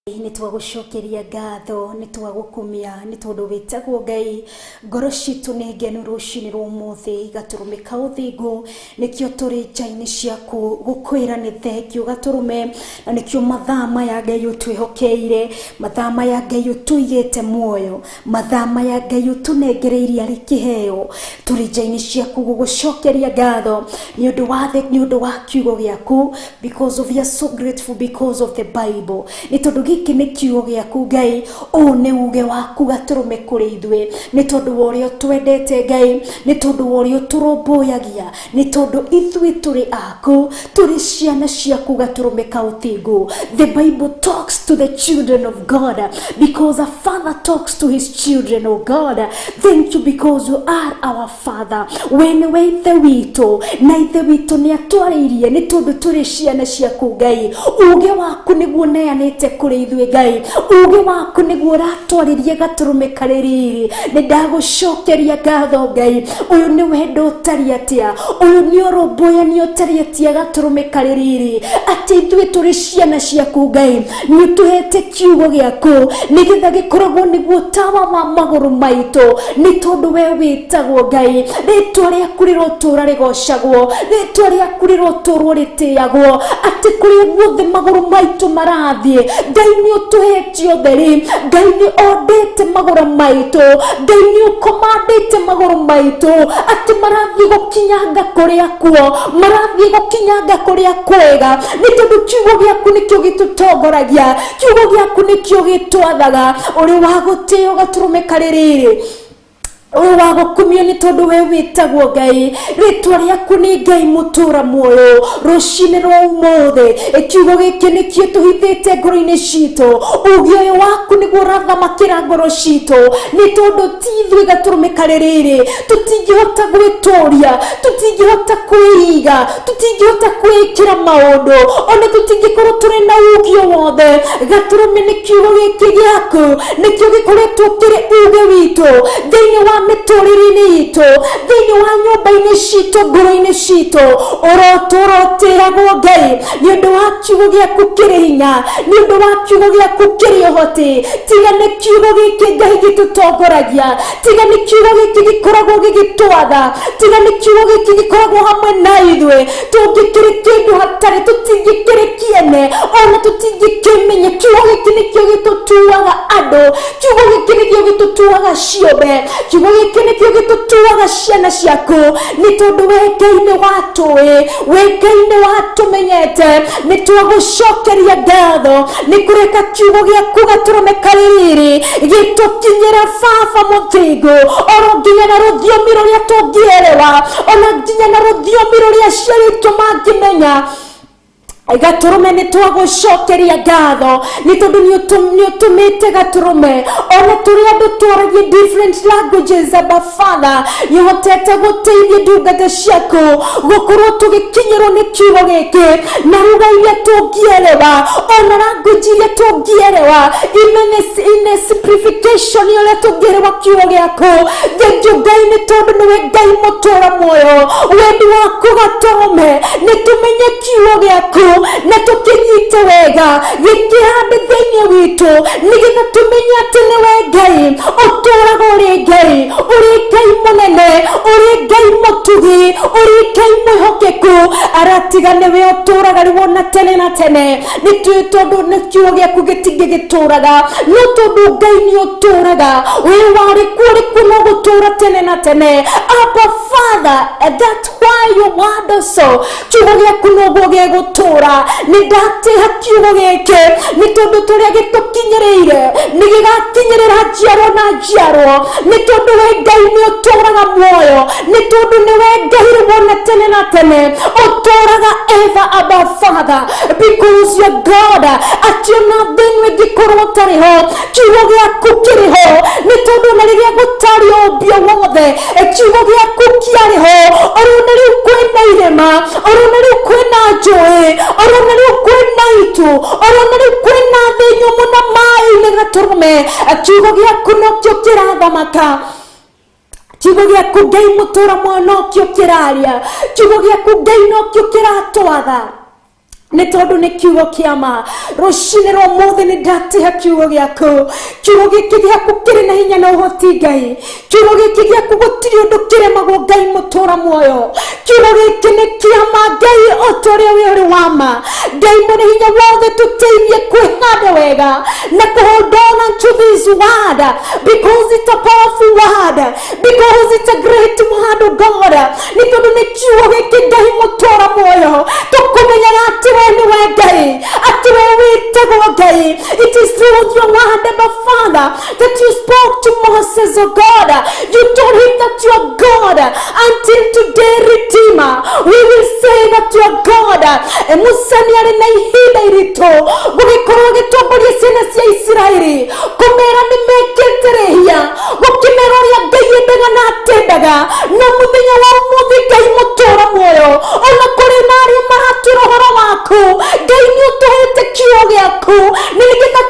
B: Nĩ twagũcokeria ngatho, nĩ twagũkumia, nĩ tondũ wĩtagwo Ngai. Ngoro citũ nĩ ngenu rũcinĩ rwa ũmũthĩ, gatũrũme ka ũthingu nĩkĩo tũrĩ nja-inĩ ciaku gũkwĩra nĩ thengio gatũrũme, na nĩkĩo mathaa maya Ngai ũtwĩhokeire, mathaa maya Ngai ũtũigĩte muoyo, mathaa maya Ngai ũtũnengereirie arĩ kĩheo. Tũrĩ nja-inĩ ciaku gũgũcokeria ngatho nĩ ũndũ wa nĩ ũndũ wa kiugo gĩaku, because of we are so grateful because of the Bible. Nĩ tondũ gĩkĩ nĩ kiugo gĩaku Ngai, ũũ nĩ uge waku gatũrũme kũrĩ ithuĩ, nĩ tondũ wa ũrĩa ũtwendete Ngai, nĩ tondũ wa ũrĩa ũtũrũmbũyagia, nĩ tondũ ithuĩ tũrĩ aku, tũrĩ ciana ciaku gatũrũme ka ũthingu. The Bible talks to the children of God because a father talks to his children. Oh God, thank you because you are our father. We nĩwe ithe witũ, na ithe witũ nĩ atwarĩirie nĩ tondũ tũrĩ ciana ciaku Ngai. Uge waku nĩguo neanĩte kũrĩ Ithuĩ Ngai, uge waku nĩguo ũratwarĩria gatũrũme karĩ riri. Nĩ ndagũcokeria ngatho Ngai. Ũyũ nĩ wendo ũtariĩ atĩa, ũyũ nĩ ũrũmbũyania ũtariĩ atĩa, gatũrũme karĩ riri, atĩ ithuĩ tũrĩ ciana ciaku Ngai, nĩ ũtũhete kiugo gĩaku nĩgetha gĩkoragwo nĩguo tawa wa magũrũ maitũ, nĩ tondũ we wĩtagwo Ngai. Rĩtwa rĩaku rĩrotũra rĩgocagwo, rĩtwa rĩaku rĩrotũrwo rĩtĩagwo, atĩ kũrĩa guothe magũrũ maitũ marathiĩ, Ngai nĩ ũtũhete ũtheri. Ngai nĩ ondĩte magũrũ maitũ, Ngai nĩ ũkomandĩte magũrũ maitũ atĩ marathiĩ gũkinyanga kũrĩa kuo, marathiĩ gũkinyanga kũrĩa kwega, nĩ tondũ kiugo gĩaku nĩkĩo gĩtũtongoragia, kiugo gĩaku nĩkĩo gĩtwathaga. Ũrĩ wa gũtĩo gatũrũme karĩ rĩrĩ, ũyũ wa gũkumio, nĩ tondũ we wĩtagwo Ngai, rĩtwa rĩaku nĩ Ngai mũtũra muoyo. Rũcinĩ rwa ũmũthĩ, kiugo gĩkĩ nĩkĩo tũhithĩte ngoro-inĩ citũ. Uge ũyũ waku nĩguo ũrathamakĩra ngoro citũ, nĩ tondũ ti ithuĩ gatũrũme karĩ rĩrĩ, tũtingĩhota gwĩtũria, tũtingĩhota kwĩiga, tũtingĩhota kwĩĩkĩra maũndũ, ona tũtingĩkorwo tũrĩ na ugio wothe. Gatũrũme, nĩ kiugo gĩkĩ gĩaku nĩkĩo gĩkoretwo kĩrĩ uge witũ thĩinĩ wa mĩtũrĩre-inĩ itũ, thĩinĩ wa nyũmba-inĩ citũ, ngoro-inĩ citũ. Ũrotũra ũtĩagwo Ngai, nĩ ũndũ wa kiugo gĩaku kĩrĩ hinya, nĩ ũndũ wa kiugo gĩaku kĩrĩ ũhoti. Tiga nĩ kiugo gĩkĩ Ngai gĩtũtongoragia, tiga nĩ kiugo gĩkĩ gĩkoragwo gĩgĩtwatha, tiga nĩ kiugo gĩkĩ gĩkoragwo hamwe na ithuĩ, tũngĩkĩrĩ kĩndũ hatarĩ, tũtingĩkĩrĩ kĩene, ona tũtingĩkĩmenya. Kiugo gĩkĩ nĩkĩo gĩtũtuaga andũ, kiugo gĩkĩ nĩkĩo gĩtũtuaga ciũmbe, kiugo gĩkĩ nĩkĩo gĩtũtuaga ciana ciaku, nĩ tondũ we Ngai nĩ watũĩ, we Ngai nĩ watũmenyete. Nĩ twagũcokeria ngatho nĩ kũreka kiugo gĩaku gatũrũme karĩ riri gĩtũkinyĩra, Baba mũthingu, oro nginya na rũthiomi rũrĩa tũngĩerewa, ona nginya na rũthiomi rũrĩa aciari aitũ mangĩmenya. Gatũrũme, nĩ twagũcokeria ngatho nĩ tondũ nĩ ũtũmĩte gatũrũme, ona tũrĩ andũ twaragie different languages, Abba Father, nĩ ũhotete gũteithia ndungata ciaku gũkorwo tũgĩkinyĩrwo nĩ kiugo gĩkĩ na ruga iria tũngĩerewa, ona language iria tũngĩerewa, in a simplification ũrĩa tũngĩerewa kiugo gĩaku. Thengiũ Ngai, nĩ tondũ nĩwe Ngai mũtũra muoyo. Wendi waku gatũrũme nĩ tũmenye kiugo gĩaku na tũkĩnyite wega, gĩkĩhande thĩinĩ witũ, nĩgetha tũmenye atĩ nĩwe Ngai ũtũraga, ũrĩ Ngai, ũrĩ Ngai mũnene, ũrĩ Ngai mũtugi, ũrĩ Ngai mwĩhokeku, aratiga nĩwe ũtũraga rĩu ona tene na tene. Nĩ tũĩ tondũ nĩ kiugo gĩaku gĩtingĩgĩtũraga, no tondũ Ngai nĩ ũtũraga, wĩ warĩ kuo, ũrĩ kuo, no gũtũra tene na tene. Abba Father, that's why your word also, kiugo gĩaku noguo gĩgũtũra. Nĩ ndatĩha kiugo gĩkĩ, nĩ tondũ tũrĩa gĩtũkinyĩrĩire nĩ gĩgakinyĩrĩra njiarwo na njiarwo, nĩ tondũ we Ngai nĩ ũtũraga muoyo, nĩ tondũ nĩwe Ngai rĩu ona tene na tene ũtũraga ever, Abba Father, because you're God, atĩ ona thĩ ĩno ĩngĩkorwo ũtarĩ ho, kiugo gĩaku kĩrĩ ho, nĩ tondũ ona rĩrĩa gũtarĩ ũmbio wothe, kiugo gĩaku kĩarĩ ho. Orona rĩu kwĩna irĩma, orona rĩu kwĩna njũĩ, orona rĩu kwĩna itu, orona rĩu kwĩna thĩ nyũmũ na maĩ-inĩ, gatũrũme, kiugo gĩaku nokĩo kĩrathamaka. Kiugo gĩaku Ngai mũtũra muoyo nokĩo kĩraria, kiugo gĩaku Ngai nokĩo kĩratwatha, nĩ tondũ nĩ kiugo kĩa ma. Rũcinĩ rwa ũmũthĩ nĩ ndatiha kiugo gĩaku. Kiugo gĩkĩ gĩaku kĩrĩ na hinya na ũhoti Ngai. Kiugo gĩkĩ gĩaku gũtirĩ ũndũ kĩremagwo, Ngai mũtũra muoyo. Kiugo gĩkĩ nĩ kĩa ma Ngai, o ta ũrĩa we ũrĩ wa ma. Ngai mwene hinya wothe, tũteithie kwĩhanda wega na kũ hold on unto this word, because it's a powerful word, because it's a great word of God, nĩ tondũ nĩ kiugo gĩkĩ Ngai mũtũra muoyo tũkũmenyaga atĩ we nĩwe Ngai, atĩ we wĩtagwo Ngai. It is through your word, Abba Father, that you spoke to Moses, oh God. You told him that you are God until today. Redeemer, we will say that you are God. Musa nĩ arĩ na ihinda iritũ gũgĩkorwo agĩtongoria ciana cia Isiraeli, kũmera nĩ mekĩte rĩhia, gũkĩmera ũrĩa Ngai endaga na atendaga. No mũthenya wa ũmũthĩ, Ngai mũtũra muoyo, ona kũrĩ na arĩa maratwĩra ũhoro waku, Ngai nĩ ũtũhete kiugo gĩaku nĩ nĩgetha.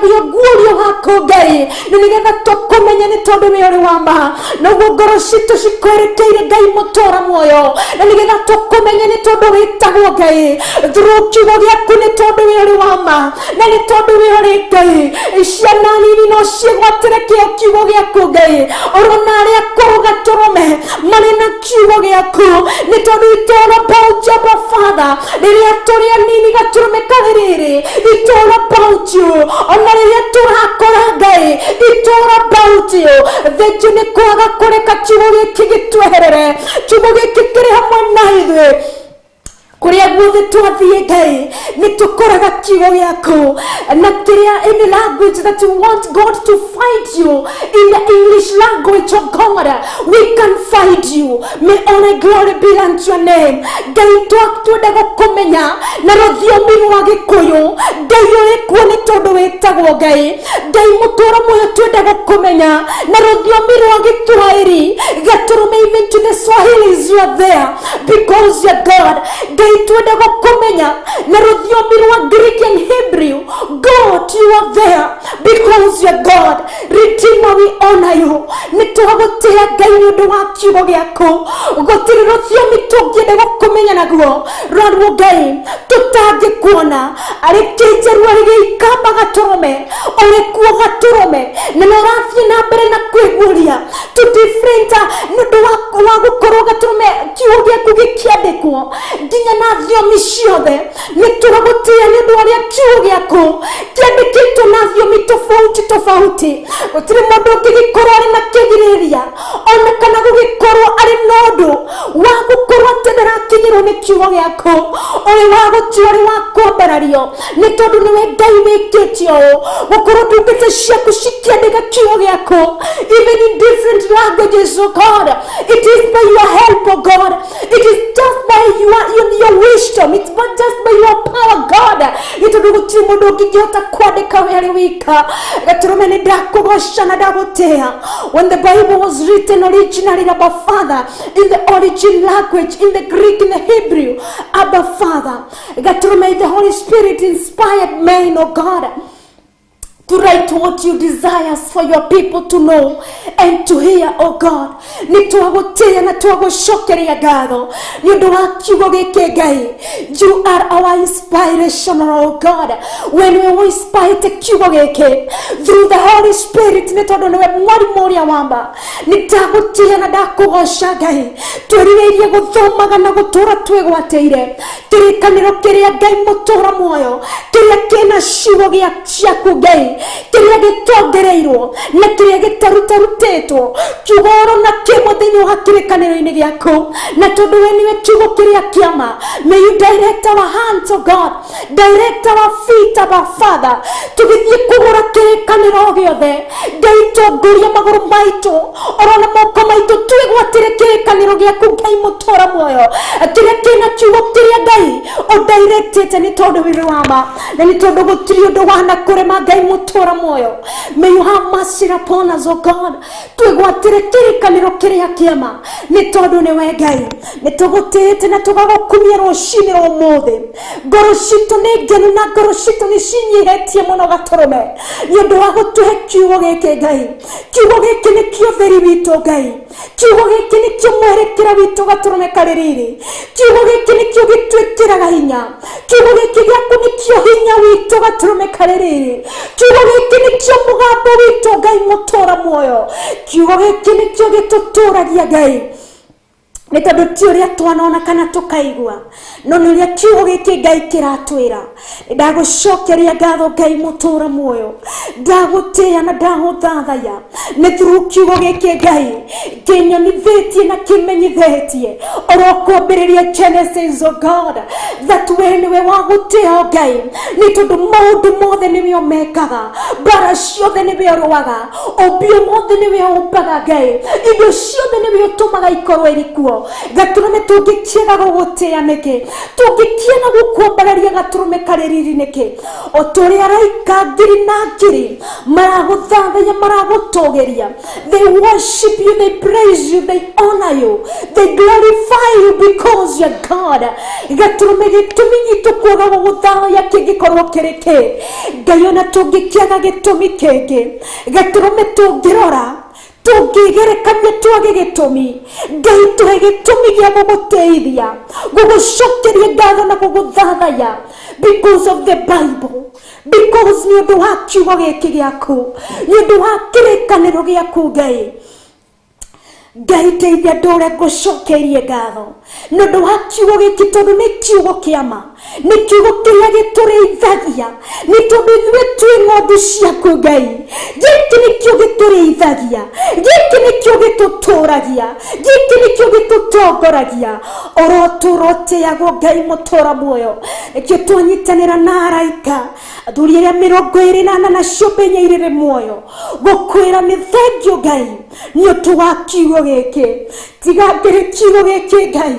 B: Guorio waku Ngai, nĩ nĩgetha tũkũmenye nĩ tondũ wĩ ũrĩ wa ma. Noguo ngoro citũ cikwerekeire Ngai mũtũra muoyo, na nĩgetha tũkũmenye nĩ tondũ wĩtagwo Ngai through kiugo gĩaku, nĩ tondũ wĩ ũrĩ wa ma na nĩ tondũ wĩ ũrĩ Ngai. Ciana nini no ciĩgwatĩre kĩo kiugo gĩaku Ngai, ũrona arĩa akũrũ gatũrũme marĩ na kiugo gĩaku, nĩ tondũ it's all about you, Abba Father. Rĩrĩa tũrĩ anini gatũrũme karĩ rĩrĩ, it's all about you. Ona rĩrĩa tũrakũra Ngai, it's all about you. Thengiũ nĩ kwaga kũreka kiugo gĩkĩ gĩtweherere. Kiugo gĩkĩ kĩrĩ hamwe na ithuĩ kũrĩa guothe twathiĩ. Ngai, nĩ tũkoraga kiugo gĩaku na kĩrĩa, any language that you want God to find you in, the English language of God, we can find you. May all glory be unto your name. Ngai, twenda gũkũmenya na rũthiomi rwa Gĩkũyũ. Ngai, ũrĩ kuo nĩ tondũ wĩtagwo Ngai. Ngai mũtũũro muoyo, twenda gũkũmenya na rũthiomi rwa Gĩtwaĩri gatũrũme. Even to the Swahilis, you are there because you're God. Ngai, twenda gũkũmenya na rũthiomi rwa Greek and Hebrew. God, you are there because you're God. Redeemer, we honor you. Nĩ twagũtĩa Ngai nĩ ũndũ wa kiugo gĩaku. Gũtirĩ rũthiomi tũngĩenda gũkũmenya naguo rwaruo Ngai tũtangĩkuona. Arĩ kĩnjeru, arĩ gĩikamba gatũrũme, ũrĩ kuo gatũrũme, na nĩ ũrathiĩ na mbere na kwĩguũria to different nĩ ũndũ wa gũkorwo gatũrũme kiugo gĩaku gĩkĩandĩkwo nginya na thiomi ciothe. Nĩ tũragũtĩa nĩ ũndũ ũrĩa kiugo gĩaku kĩandĩkĩtwo na thiomi tofauti tofauti. Gũtirĩ mũndũ ũngĩgĩkorwo arĩ na kĩgirĩrĩria ona kana gũgĩkorwo arĩ na ũndũ wa gũkorwo atĩ ndarakinyĩrwo nĩ kiugo gĩaku. Ũrĩ wa gũtio, ũrĩ wa kwambarario, nĩ tondũ nĩwe Ngai wĩkĩte ũũ gũkorwo ndungata ciaku cikĩandĩka kiugo gĩaku even in different languages. Oh God, it is by your help. Oh God, it is just by your wisdom. It's not just by your power, God, nĩ tondũ gũtirĩ mũndũ ũngĩngĩhota kwandĩka we arĩ wika. Gatũrũme, nĩ ndakũgoca na ndagũtĩa. When the Bible was written originally, Abba Father, in the origin language, in the Greek, in the Hebrew, Abba Father, gatũrũme, the Holy Spirit inspired men, oh God, to write what you desire for your people to know and to hear. Oh God, nĩ twagũtĩĩa na twagũcokeria ngatho nĩ ũndũ wa kiugo gĩkĩ. Ngai, you are our inspiration. Oh God, when we were inspired kiugo gĩkĩ through the Holy Spirit, nĩ tondũ nĩwe mwarimũ ũrĩa wamba. Nĩ ndagũtĩĩa na ndakũgoca Ngai. Twĩrirĩirie gũthomaga na gũtũũra twĩgwatĩire kĩrĩkanĩro kĩrĩa, Ngai mũtũũra muoyo, kĩrĩa kĩna ciugo gĩa ciaku Ngai, kĩrĩa gĩtongereirwo na kĩrĩa gĩtarutarutĩtwo kiugo oro na kĩmwe thĩinĩ wa kĩrĩkanĩro-inĩ gĩaku. Na tondũ we nĩwe kiugo kĩrĩa kĩama, may you direct our hands, oh God, direct our feet, our Father. Tũgĩthiĩ kũgũra kĩrĩkanĩro gĩothe, Ngai, tongoria magũrũ maitũ oro na moko maitũ, twĩgwatĩre kĩrĩkanĩro gĩaku, Ngai mũtũũra muoyo, kĩrĩa kĩna kiugo kĩrĩa Ngai ũndirectĩte, nĩ tondũ wĩrĩ wa ma na nĩ tondũ gũtirĩ ũndũ wana kũrema. Ngai mũtũũra muoyo, may you have mercy upon us, oh God. Twĩgwatĩre kĩrĩkanĩro kĩrĩa kĩama, nĩ tondũ nĩwe Ngai. Nĩ tũgũtĩĩte na tũgagũkumia rũcinĩ rwa ũmũthĩ. Ngoro citũ nĩ ngenu na ngoro citũ nĩ cinyihĩtie mũno gatũrũme nĩ ũndũ wa gũtũhe kiugo gĩkĩ. Ngai, kiugo gĩkĩ nĩkĩo theri witũ. Ngai, kiugo gĩkĩ nĩkĩo mwerekera witũ gatũrũme karĩ riri. Kiugo gĩkĩ nĩkĩo gĩtwĩkĩraga hinya. Kiugo gĩkĩ gĩaku nĩkĩo hinya witũ gatũrũme karĩ riri. Kiugo gĩkĩ nĩkĩo mũgambo witũ, Ngai mũtũra muoyo. Kiugo gĩkĩ nĩkĩo gĩtũtũragia, Ngai, nĩ tondũ ti ũrĩa twanona kana tũkaigua, no nĩ ũrĩa kiugo gĩkĩ, Ngai, kĩratwĩra. Nĩ ndagũcokeria ngatho, Ngai mũtũra muoyo. Ndagũtĩĩa na ndagũthathaya nĩ through kiugo gĩkĩ, Ngai, kĩnyonithĩtie na kĩmenyithĩtie oro kwambĩrĩria Genesis, oh God, that we nĩwe wa gũtĩo, Ngai, nĩ tondũ maũndũ mothe nĩwe ũmekaga, mbara ciothe nĩwe ũrũaga, ũmbi mothe nĩwe ũmbaga, Ngai, indo ciothe nĩwe ũtũmaga ikorwo irĩ kuo. Gatũrũme tũngĩkĩaga gũgũtĩĩa nĩkĩ? Tũngĩkĩaga gũkwambararia gatũrũme karĩ riri nĩkĩ? O ta ũrĩa araika ngiri na ngiri maragũthathaiya, maragũtũgĩria. They worship you, they praise you, they honor you, they glorify you because you're God. Gatũrũme gĩtũmi gitũ kwaga gũgũthathaiya kĩngĩkorwo kĩrĩ kĩ? Ngai ona tũngĩkĩaga gĩtũmi kĩngĩ, gatũrũme tũngĩrora tũngĩgerekania twage gĩtũmi, Ngai tũhe gĩtũmi gĩa gũgũteithia, gũgũcokeria ngatho na gũgũthathaiya because of the Bible, because nĩ ũndũ wa kiugo gĩkĩ gĩaku, nĩ ũndũ wa kĩrĩkanĩro gĩaku. Ngai, Ngai teithia ndũre ngũcokerie ngatho nĩ ũndũ wa kiugo gĩkĩ, tondũ nĩ kiugo kĩa ma, nĩ kiugo kĩrĩa gĩtũrĩithagia, nĩ tondũ ithuĩ twĩ ng'ondu ciaku. Ngai, gĩkĩ nĩkĩo gĩtũrĩithagia, gĩkĩ nĩkĩo gĩtũtũragia, gĩkĩ nĩkĩo gĩtũtongoragia. Ũrotũra ũtĩagwo, Ngai mũtũra muoyo. Nĩkĩo twanyitanĩra na araika, athuri arĩa 24 na ciũmbe inya irĩrĩ muoyo, gũkwĩra nĩ thengio Ngai nĩ ũndũ wa kiugo gĩkĩ. Tiga ngĩrĩ kiugo gĩkĩ, Ngai,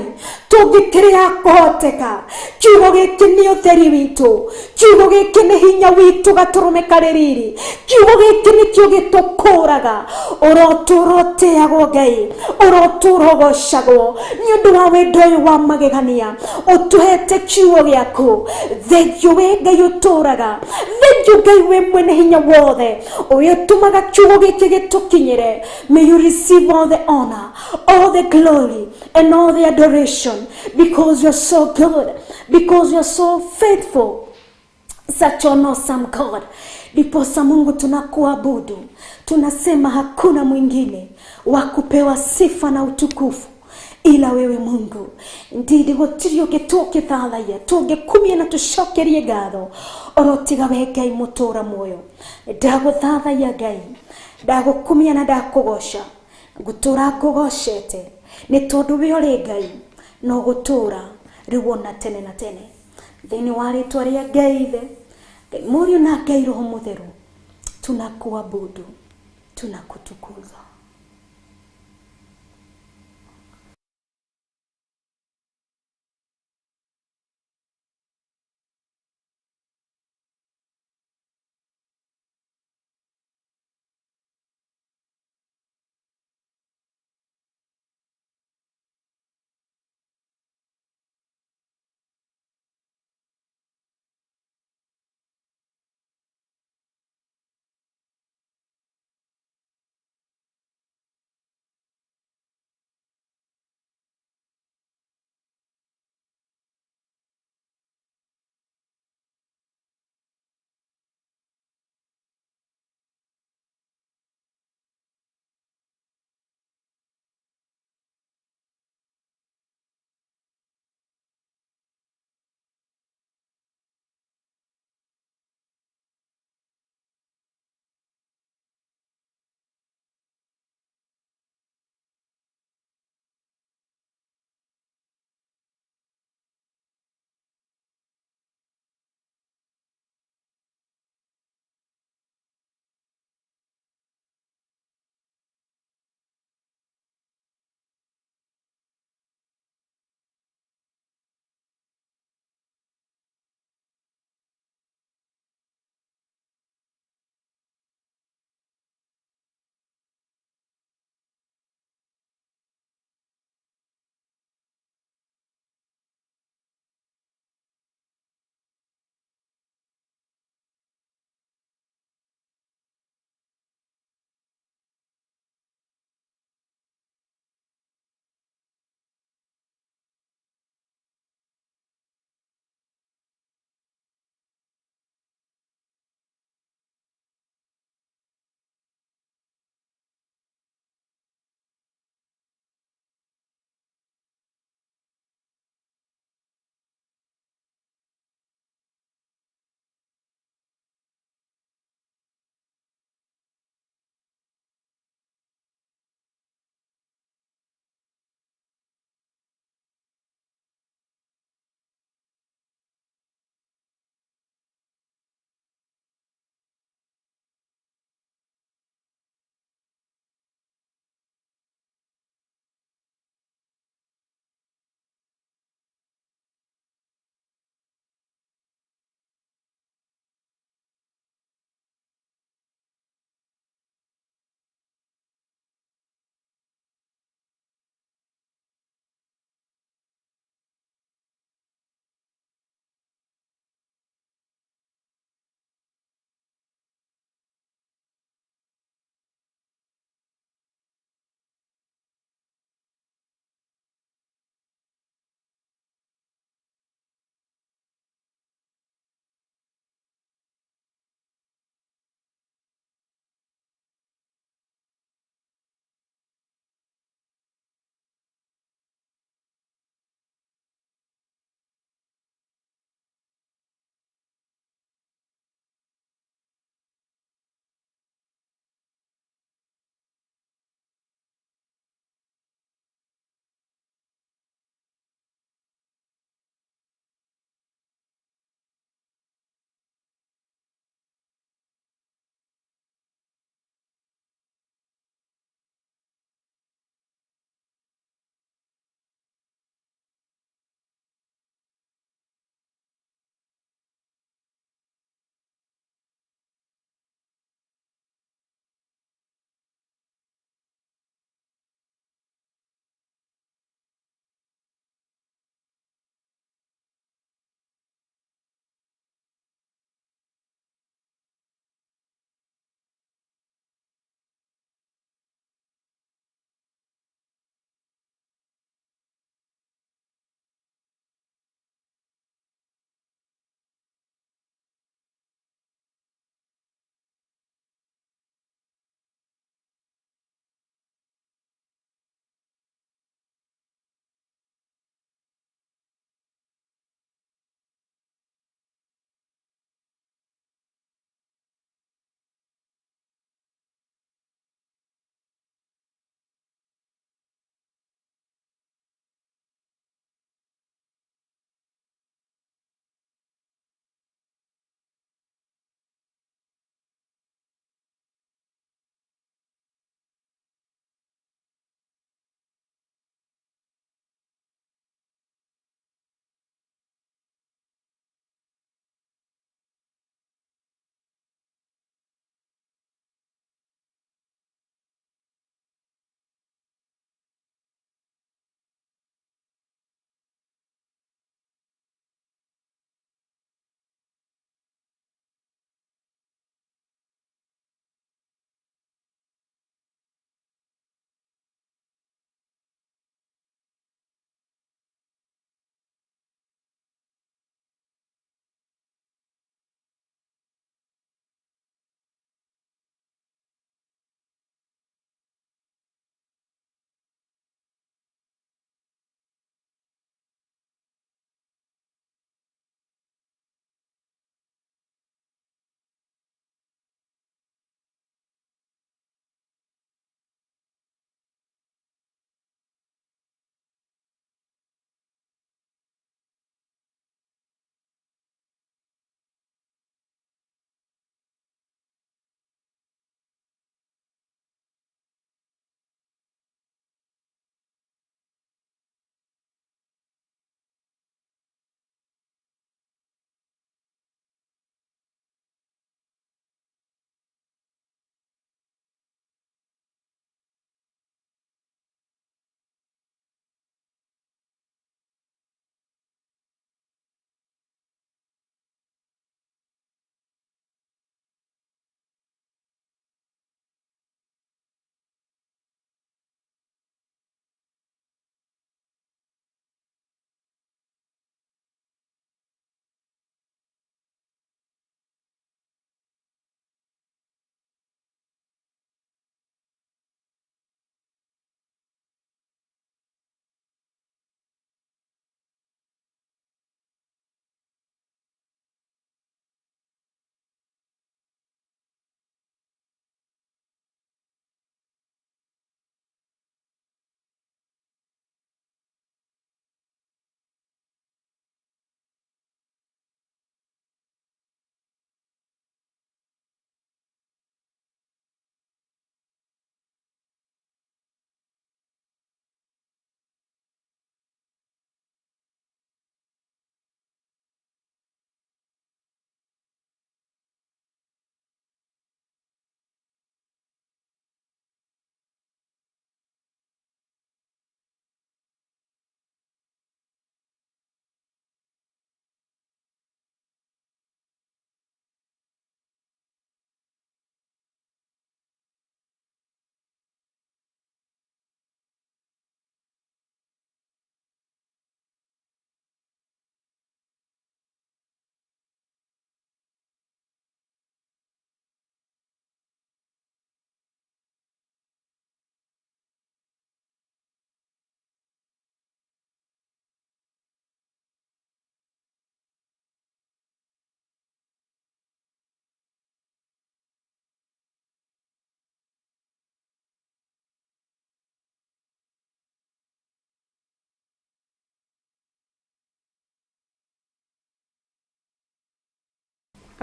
B: tũngĩkĩrĩa kũhoteka. Kiugo gĩkĩ nĩ ũtheri witũ, kiugo gĩkĩ nĩ hinya witũ, gatũrũme karĩ riri. Kiugo gĩkĩ nĩkĩo gĩtũkũraga. Ũrotũra ũtĩagwo, Ngai, ũrotũra ũgocagwo nĩ ũndũ wa wendo ũyũ wa magegania ũtũhete kiugo gĩaku. Thengio wĩ Ngai ũtũraga, thengio Ngai wĩ mwene hinya wothe, ũrĩa ũtũmaga kiugo gĩkĩ gĩtũkinyĩre. May you receive all the honor, all the glory and all the adoration, because you're so good, because you're so faithful, such an awesome God. Ndiposa Mungu tunakuabudu, tunasema hakuna mwingine wa kupewa sifa na utukufu ila wewe Mungu. Ndindi gũtirĩ ũngĩ tũngĩthathaiya, tũngĩkumia na tũcokerie ngatho oro tiga we Ngai mũtũra muoyo. Ndagũthathaiya Ngai, ndagũkumia na ndakũgoca, ngũtũra ngũgocete nĩ tondũ we ũrĩ Ngai no gũtũra rĩu ona tene na tene. Thĩinĩ wa rĩtwa rĩa Ngai Ithe, Ngai Mũriũ na Ngai Roho Mũtheru, tunakuabudu, tunakutukuza.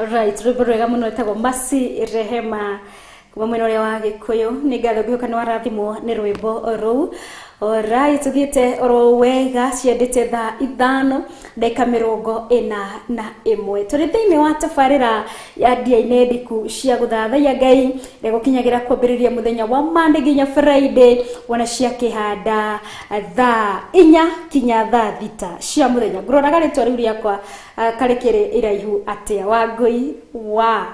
B: Right, rwĩmbo rwega mũno rwĩtagwo Mercy Rehema kuma mwena ũrĩa wa Gĩkũyũ. Nĩ ngatho, ngwĩhoka nĩ warathimwo nĩ rwĩmbo rũu. Alright, tũthiĩte oro wega ciendete 5:41. Tũrĩ thĩinĩ wa tabarĩra ya ndia-inĩ ndiku cia gũthathaiya Ngai ĩrĩa gũkinyagĩra kwambĩrĩria mũthenya wa Monday nginya Friday, wona ciakĩhanda 4:00 kinya 6:00 cia mũthenya. Ngũroraga rĩtwa rĩu rĩakwa karĩ kĩrĩ iraihu atĩa, Wangũi wa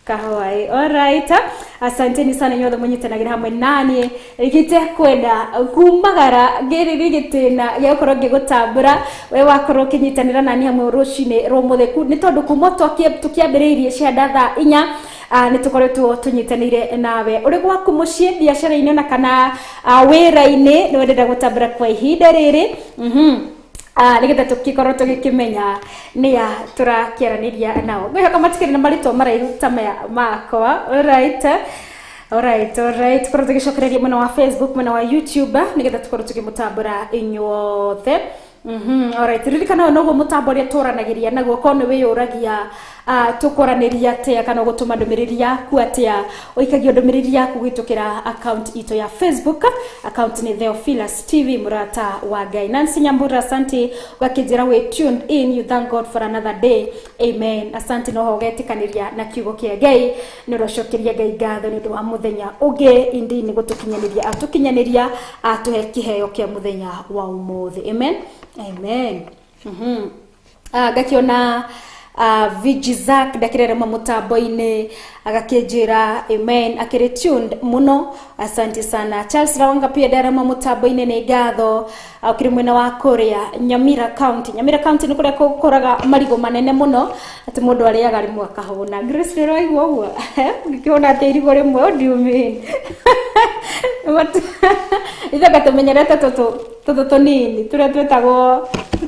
B: Kahwaĩ. Alright, asanteni sana inyuothe mũnyitanagĩra hamwe naniĩ gĩte kwenda kumagara ngĩrĩ gĩtĩna gĩa gũkorwo ngĩgũtambũra we wakorwo ũkĩnyitanĩra nani hamwe rũcinĩ rwa ũmũthĩ, nĩ tondũ kuma tũkĩambĩrĩirie cianda 4:00 nĩ tũkoretwo tũnyitanĩire nawe ũrĩ gwaku mũciĩ, biacara-inĩ ona kana wĩra-inĩ. Nĩ wendete gũtambũra kwa ihinda rĩrĩ nĩgetha tũkĩkorwo tũgĩkĩmenya nĩa tũrakĩaranĩria nao. Ngwĩhoka matikĩrĩ na marĩtwa maraihu ta maya makwa. Alright, tukorwo tũgĩcokereria mwena wa Facebook, mwena wa YouTube, nĩgetha tũkorwo tũkĩmũtambũra inyuothe. Alright, ririkana ũyũ noguo mũtambo ũrĩa tũranagĩria naguo. Korwo nĩ wĩyũragia tũkwaranĩria atĩa kana ũgũtũma ndũmĩrĩri yaku atĩa, ũikagia ndũmĩrĩri yaku gwĩtũkĩra account itũ ya Facebook. Account nĩ Theophilus TV Mũrata wa Ngai. Nancy Nyambura, asante, ũgakĩnjĩra we tuned in, you thank God for another day. Amen, asante. Noho ũgetĩkanĩria na kiugo kĩa Ngai, nĩ ũracokeria Ngai ngatho nĩ ũndũ wa mũthenya ũngĩ. Indi nĩ gũtũkinyanĩria atũkinyanĩria, atũhe kĩheo kĩa mũthenya wa ũmũthĩ. Amen, amen. Ngakiona Vijizak ndakĩrerema mũtambo-inĩ, agakĩnjĩra amen, akĩrĩ tuned mũno, asante sana. Charles Rawanga pia ndarema mũtambo-inĩ, nĩ ngatho, ũkĩrĩ mwena wa kũrĩa Nyamira County. Nyamira County nĩ kũrĩa gũkũraga marigũ manene mũno atĩ mũndũ arĩaga rĩmwe akahũna. Grace, nĩ ũraigua ũguo ngĩkĩhũna atĩ irigũ rĩmwe? What do you mean? Ithuĩ tũmenyerete tũtũ tũtũ tũnini tũrĩa twĩtagwo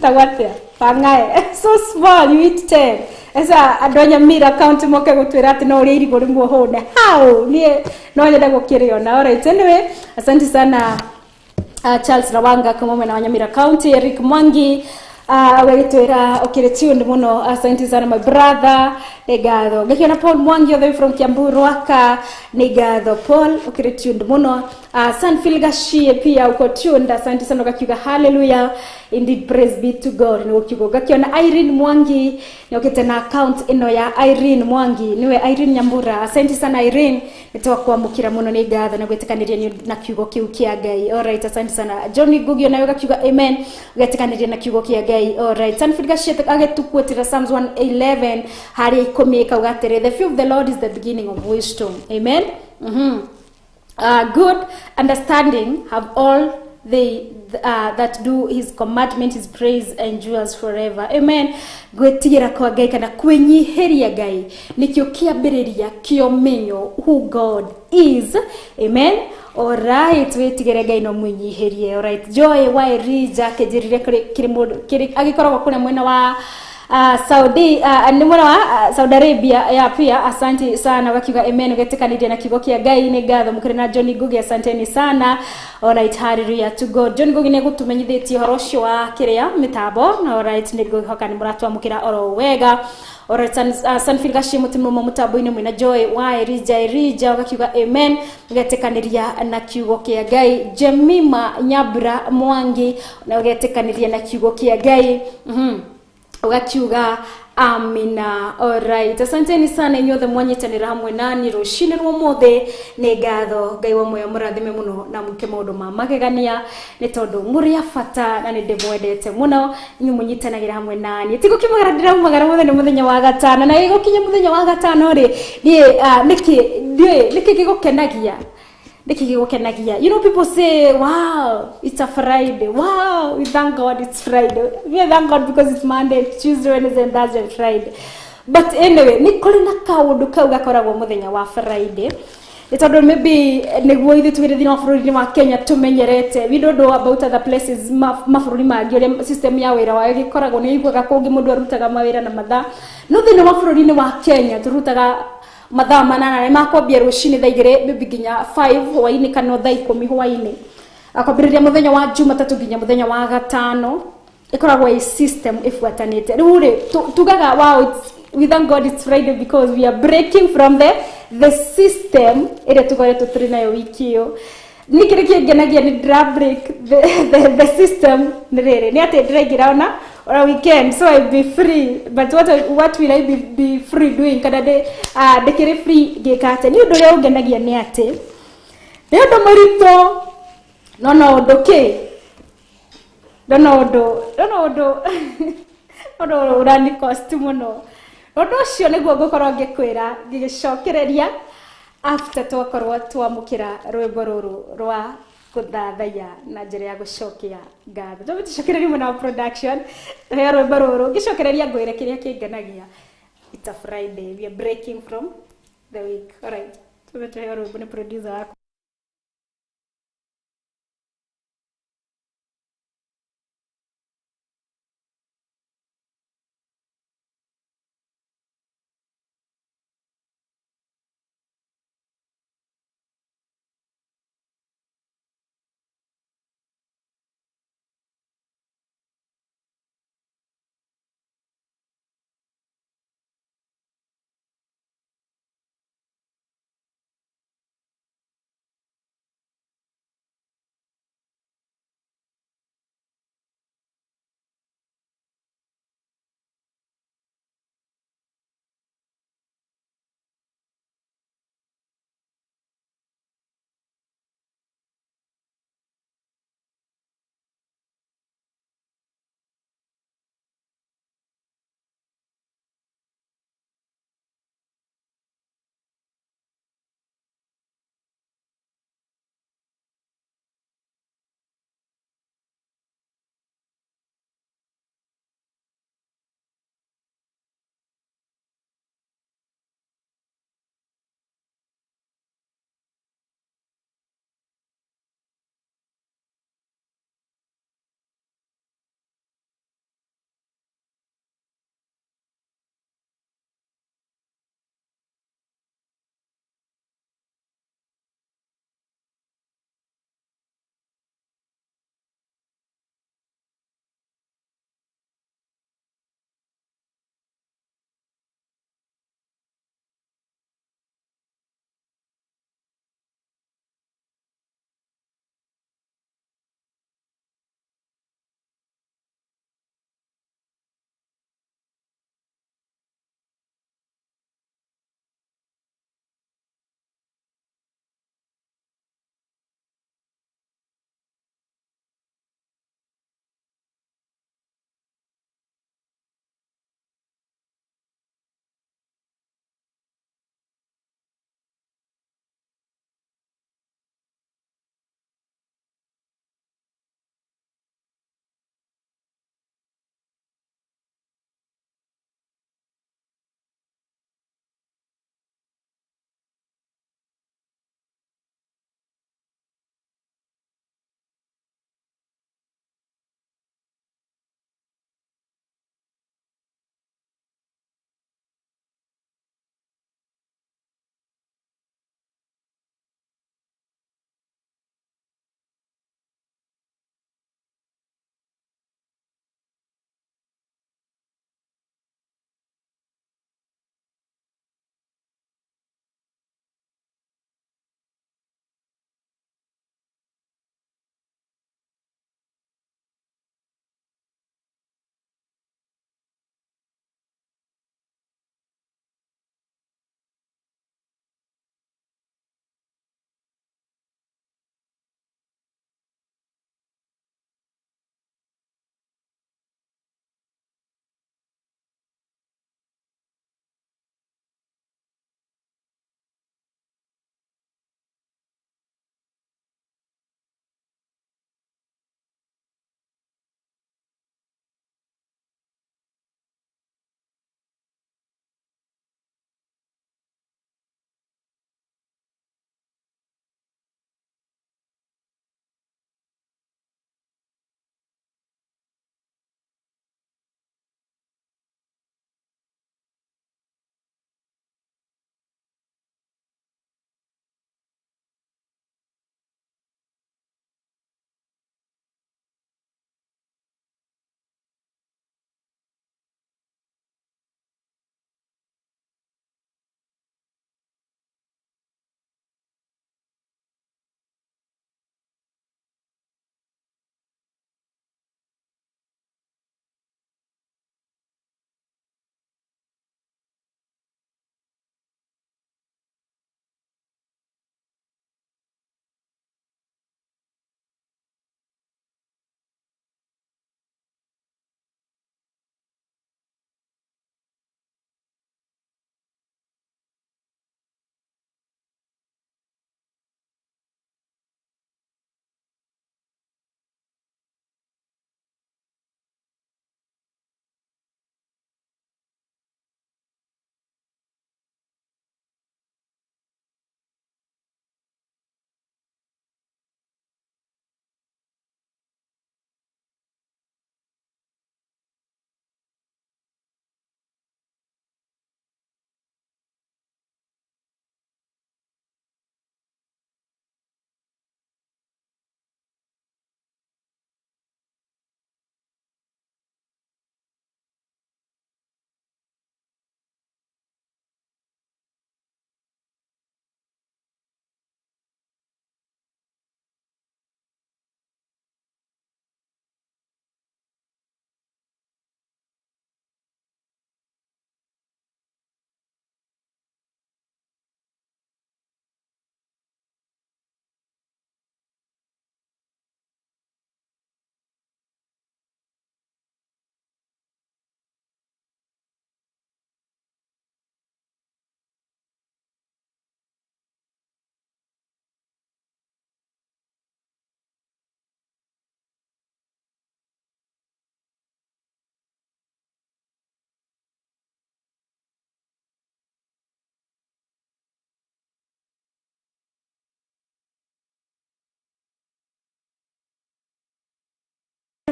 B: atĩa, bang'ae, so small you eat 10. Esa andũ a Nyamira County moke gũtwĩra atĩ no ũrĩe irigũ rĩmwe ũhũne, how? Niĩ no nyende gũkĩrĩona. Alright, anyway, asante sana Charles Rawanga kuma mwena wa Nyamira County. Eric Mwangi ũgagĩtwĩra ũkĩrĩ tuned mũno, asante sana my brother, nĩ ngatho. Ngakĩona Paul Mwangi all the way from Kiambu, Rwaka, nĩ ngatho Paul, ũkĩrĩ tuned mũno. Sanfil Gashie pia uko tuned, asante sana, ugakiuga hallelujah, indeed praise be to God, nĩ gũkiuga. Ũgakiona Irene Mwangi nĩ ũkĩte na account ĩno ya Irene Mwangi, nĩwe Irene Nyambura, asante sana Irene, nĩ twakwamũkĩra mũno, nĩ ngatho na gwĩtĩkanĩria na kiugo kĩu kĩa Ngai. Alright, asante sana. John Ngugi nawe ũgakiuga amen, ũgetĩkanĩria na kiugo kĩa Ngai. Alright, Sanford Gashie agĩtukuĩtĩra Psalms 111 harĩa 10, kauga atĩrĩ, "The fear of the Lord is the beginning of wisdom." Amen. Good understanding have all they that do his commandment, his praise endures forever. Amen. Gwĩtigĩra kwa Ngai kana kwĩnyihĩria Ngai nĩkĩo kĩambĩrĩria kĩa ũmenyo who God is. Amen. Alright, wĩtigĩre Ngai no mwĩnyihĩrie. Alright, Joy wa Elijah akĩnjĩrire kĩrĩ mũndũ agĩkoragwo kũrĩa mwena wa Saudi, nĩ mwena wa Saudi Arabia ya pia, asante sana, wakiuga amen, ũgetĩkanĩria na kiugo kĩa Ngai, nĩ ngatho mũkĩrĩ na John Ngugi, asanteni sana. Alright, hallelujah to God. John Ngugi nĩ egũtũmenyithĩtie ũhoro ũcio wa kĩrĩa mĩtambo. Alright, nĩ ngwĩhoka nĩ mũratwamũkĩra oro wega. Alright, Sanfil Gashi mũtumumo mũtambo-inĩ mwĩna Joy wa Elijah, Elijah ũgakiuga amen, ũgetĩkanĩria na kiugo kĩa Ngai. Jemima Nyabra Mwangi na ũgetĩkanĩria na kiugo kĩa Ngai. Ũgakiuga amina. Alright, asanteni sana inyuothe mwanyitanĩra hamwe nani rũcinĩ rwa ũmũthĩ, nĩ ngatho. Ngai wa muoyo mũrathime mũno na mũke maũndũ ma magegania, nĩ tondũ mũrĩ a bata na nĩ ndĩmwendete mũno inyuĩ mũnyitanagĩra hamwe nani. Ti gũkiumagara ndĩraumagara mũthenya nĩ mũthenya wa gatano, na gĩgũkinya mũthenya wa gatano rĩ, niĩ nĩkĩ ndiũĩ nĩkĩ gĩgũkenagia, nĩkĩ gĩgũkenagia. You know, people say, "Wow, it's a Friday. Wow, we thank God it's Friday." We thank God because it's Monday, Tuesday, Wednesday and Thursday and Friday. But anyway, nĩ kũrĩ na kaũndũ kau gakoragwo mũthenya wa Friday, nĩ tondũ maybe nĩguo ithuĩ twĩrĩ thĩinĩ wa bũrũri-inĩ wa Kenya tũmenyerete. We don't know about other places, mabũrũri mangĩ, ũrĩa system ya wĩra wao ĩgĩkoragwo. Nĩ iguaga kũngĩ mũndũ arutaga mawĩra na mathaa, no thĩinĩ wa bũrũri-inĩ wa Kenya tũrutaga mathaa 8 nĩ makwambia rũcinĩ 2:00 maybe nginya 5 hwainĩ kana 10:00 hwainĩ, akwambĩrĩria mũthenya wa Jumatatũ nginya mũthenya wa gatano. Ĩkoragwo ĩ system ĩbuatanĩte. Rĩu rĩ, tugaga, "Wow, it's We thank God it's Friday because we are breaking from the system ĩrĩa tũkoretwo tũrĩ nayo wiki ĩyo. Niĩ kĩrĩa kĩngenagia nĩ ndĩra break the system nĩ rĩrĩ, nĩ atĩ ndĩraingĩra ona weekend, so I be free. But what will I be free doing? Kana ndĩkĩrĩ free ngĩka atĩa? Nĩ ũndũ ũrĩa ũngenagia nĩ atĩ nĩ ũndũ mũritũ, no no ũndũ kĩ, no no ũndũ, no no ũndũ, ũndũ ũrani cost mũno. Ũndũ ũcio nĩguo ngũkorwo ngĩkwĩra ngĩgĩcokereria after twakorwo twamũkĩra rwĩmbo rũrũ rwa gũthathaiya na njĩra ya gũcokia ngatho. Tũcokererie mwena wa production, tũheo rwĩmbo rũrũ, ngĩcokereria ngwĩre kĩrĩa kĩngenagia. It's a Friday, we are breaking from the week. Alright, tũheo rwĩmbo nĩ producer wakwa.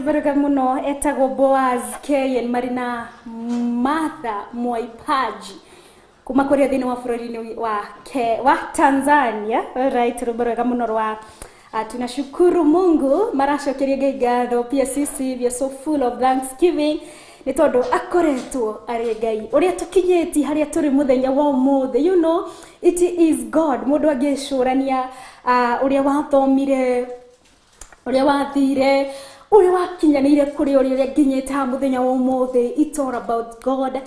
B: Wega muno etagwo Boaz Keyen marina Martha Mwaipaji kuma kuria thiini wa bũrũri-inĩ wa Tanzania. Right, rwĩmbo rwega mũno rwa tunashukuru Mungu, maracokeria Ngai ngatho. Pia sisi we are so full of thanksgiving nĩ tondũ akoretwo arĩ Ngai ũrĩa tũkinyĩtie harĩa tũrĩ mũthenya wa ũmũthĩ. You know, it is God. Mũndũ angĩcũrania ũrĩa wathomire, ũrĩa wathire, ũrĩa wakinyanĩire kũrĩ ũrĩa nginyĩte haha mũthenya wa ũmũthĩ, it's all about God.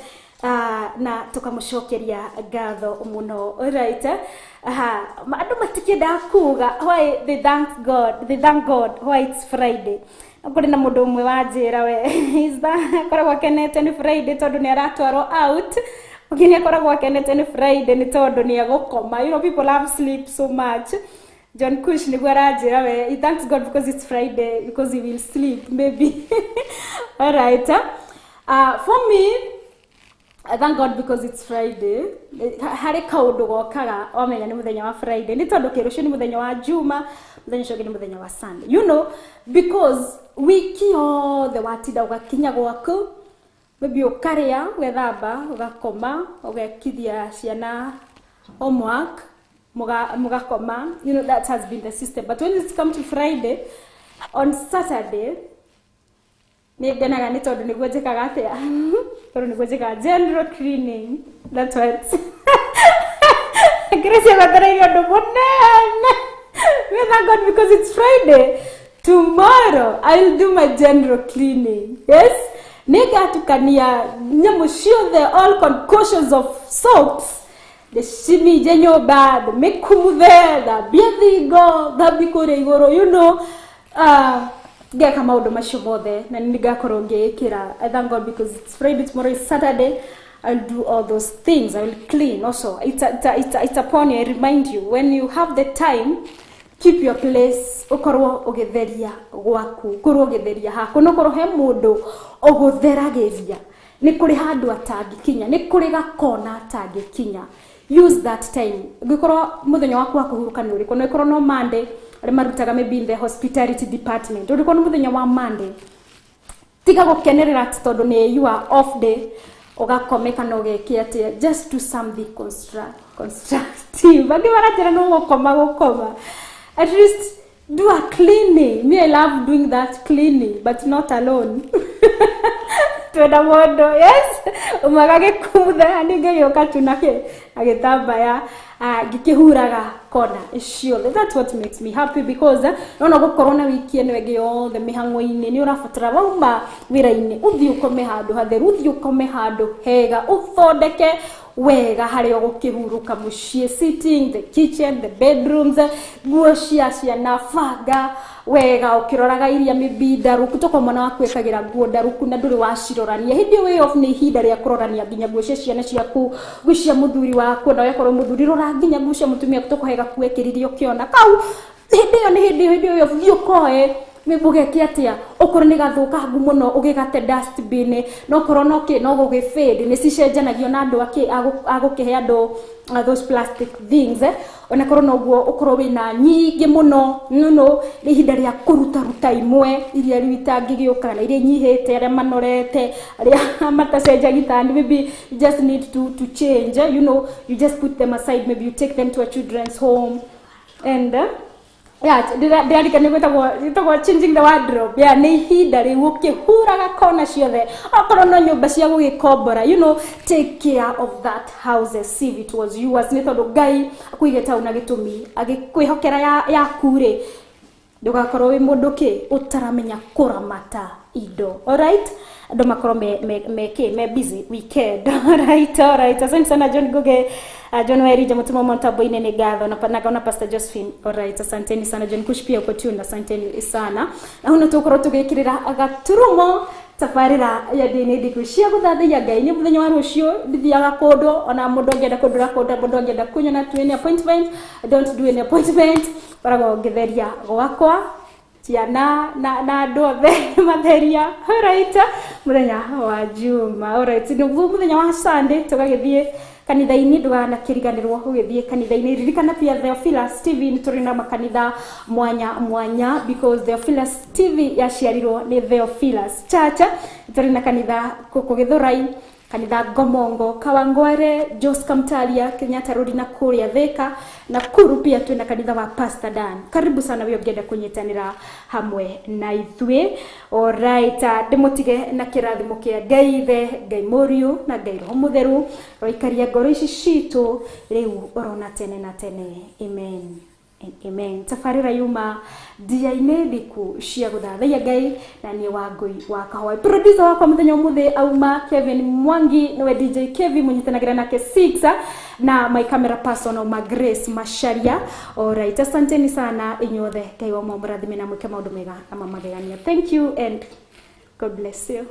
B: Na tukamũcokeria ngatho mũno. Right, aha, andũ matikĩendaga kuga why they thank God, they thank God why it's Friday. Kũrĩ na mũndũ ũmwe wanjĩra we akoragwo akenete nĩ Friday tondũ nĩ aratwarwo out, ũngĩ nĩ akoragwo akenete nĩ Friday nĩ tondũ nĩ egũkoma. You know, people love sleep so much. John Kush nĩguo aranjĩra we he thanks God because it's Friday, because he will sleep maybe. All right, for me, I thank God because it's Friday. Harĩ kaũndũ gokaga wamenya nĩ mũthenya wa Friday, nĩ tondũ kĩrũcio nĩ mũthenya wa Juma, mũthenya ũcio ũngĩ nĩ mũthenya wa Sunday. You know, because wiki yothe watinda ũgakinya gwaku, maybe ũkarĩa, ũgethamba, ũgakoma, ũgekithia ciana homework, mugakoma. You know, that has been the system. But when it's come to Friday, on Saturday nĩ ngenaga nĩ tondũ nĩguo njĩkaga atĩa, tondũ nĩguo njĩkaga general cleaning. That's what Grace agwetereire ũndũ mũnene. We thank God because it's Friday. Tomorrow I'll do my general cleaning. Yes, nĩngatukania nyamũ ciothe, all concoctions of soaps, ndĩciminje nyũmba, ndĩmĩkumuthe, thambie thingo, thambie kũrĩa igũrũ, you know, ngeka maũndũ macio mothe na nĩ ngakorwo ngĩĩkĩra. I thank God because it's Friday, tomorrow is Saturday. I'll do all those things. I will clean also. It's upon you. I remind you, when you have the time, keep your place, ukorwo ũgĩtheria gwaku, ũkorwo ũgĩtheria haku, no korwo he mũndũ ũgũtheragĩria, nĩ kũrĩ handũ atangĩkinya, nĩ kũrĩ gakona atangĩkinya. Use that time. Ũngĩkorwo mũthenya waku wa kũhurũka nĩ ũrĩkũ, no ĩkorwo no Monday, arĩa marutaga maybe in the hospitality department, ũrĩkorwo nĩ mũthenya wa Monday, tiga gũkenerera atĩ tondũ nĩ your off day ũgakome kana ũgeke atĩa. Just do something constructive. Angĩ maranjĩra no gũkoma gũkoma. At least do a cleaning. Me, I love doing that cleaning, but not alone. Twenda mũndũ, yes, ũmwe agagĩkumutha, ningĩ gĩũka tu nakĩ agĩtambaya, ngĩkĩhuraga kona ciothe. That's what makes me happy because nona gũkorwo na wiki ĩno ĩngĩ yothe mĩhang'o-inĩ, nĩ ũrabatara wauma wĩra-inĩ ũthiĩ ũkome handũ hatheru, ũthiĩ ũkome handũ hega, ũthondeke wega harĩa ũgũkĩhurũka mũciĩ, sitting, the kitchen, the bedrooms, nguo cia ciana banga wega ũkĩroraga iria maybe ndarũku, tokorwo mwana waku ekagĩra nguo ndarũku na ndũrĩ wacirorania. Hĩndĩ ĩyo wĩ off nĩ ihinda rĩa kũrorania nginya nguo cia ciana ciaku, nguo cia mũthuri waku, na wakorwo mũthuri rora nginya nguo cia mũtumia, tokorwo he gakuo ekĩrire ũkĩona kau. Hĩndĩ ĩyo nĩ hĩndĩ ĩyo hĩndĩ ĩyo thiĩ ũkoe, maybe ũgeke atĩa, okorwo nĩ gathũkangu mũno ũgĩgate dustbin, no korwo no kĩ no gũgĩ fade, nĩ cicenjanagio na andũ akĩ agũkĩhe andũ those plastic things, eh? Ona korwo noguo ũkorwo wĩna nyingĩ mũno no nĩ ihinda rĩa kũrutaruta imwe iria rĩu itangĩgĩũka na iria inyihĩte, arĩa manorete, arĩa matacenjagia tandi, maybe you just need to change, eh? You know, you just put them aside, maybe you take them to a children's home and yeah, ndĩrarikana gwĩtagwo changing the wardrobe. Yeah, nĩ ihinda rĩu ũkĩhuraga kona ciothe, okorwo no nyũmba cia gũgĩkombora, you know, take care of that house as if it was yours, nĩ tondũ Ngai akũigĩte hau na gĩtũmi, agĩkwĩhokera yaku rĩ, ndũgakorwo wĩ mũndũ kĩ ũtaramenya kũramata indo. Alright, andũ makorwo me kĩ me busy weekend. Alright, asante sana John Guge, John Werija mũtũmwo mũtambo-inĩ, nĩ ngatho na ngaona Pastor Josephine. Alright, asanteni sana. John Kush pia uko tuned, asanteni sana. Na huno tũkorwo tũgĩkĩrĩra gaturumo tabarĩra ya ndini ndiku cia gũthathaiya Ngai. Nĩ mũthenya wa rũciũ ndithiaga kũndũ, ona mũndũ angĩenda kũndũra kũndũ, mũndũ angĩenda kunyona tu any appointment, I don't do any appointment, koragwo ngĩtheria gwakwa. Ciana na andũ othe matheria. Alright, mũthenya wa Juma. Alright, nĩguo mũthenya wa Sunday tũgagĩthiĩ kanitha-inĩ, ndũganakĩriganĩrwo gũgĩthiĩ kanitha-inĩ. Ririkana pia Theophilus TV nĩ tũrĩ na makanitha mwanya mwanya, because Theophilus TV yaciarirwo nĩ Theophilus Church. Tũrĩ na kanitha gũkũ Gĩthũrai, kanitha Ngomongo, Kawangware, Jos Kamtalia, Kenyatta Road na kũrĩa Thika na Kuru. Pia twĩna kanitha wa Pastor Dan. Karibu sana we ũngĩenda kũnyitanĩra hamwe na ithuĩ. Alright, ndĩmũtige na kĩrathimo kĩa Ngai Ithe, Ngai Mũriũ na Ngai Roho Mũtheru, roikaria ngoro ici citũ rĩu orona tene na tene. Amen and amen. Tabarĩra yuma ndia-inĩ thiku cia gũthathaiya Ngai na niĩ Wangũi wa Kahũa. Producer wakwa mũthenya ũmũthĩ auma Kevin Mwangi, nĩwe DJ Kevin, mũnyitanagĩra nake 6, na my camera person auma Grace Macharia. Alright, asanteni sana inyuothe. Ngai wa mũrathime na mwĩke maũndũ mega na mamagegania. Thank you and God bless you.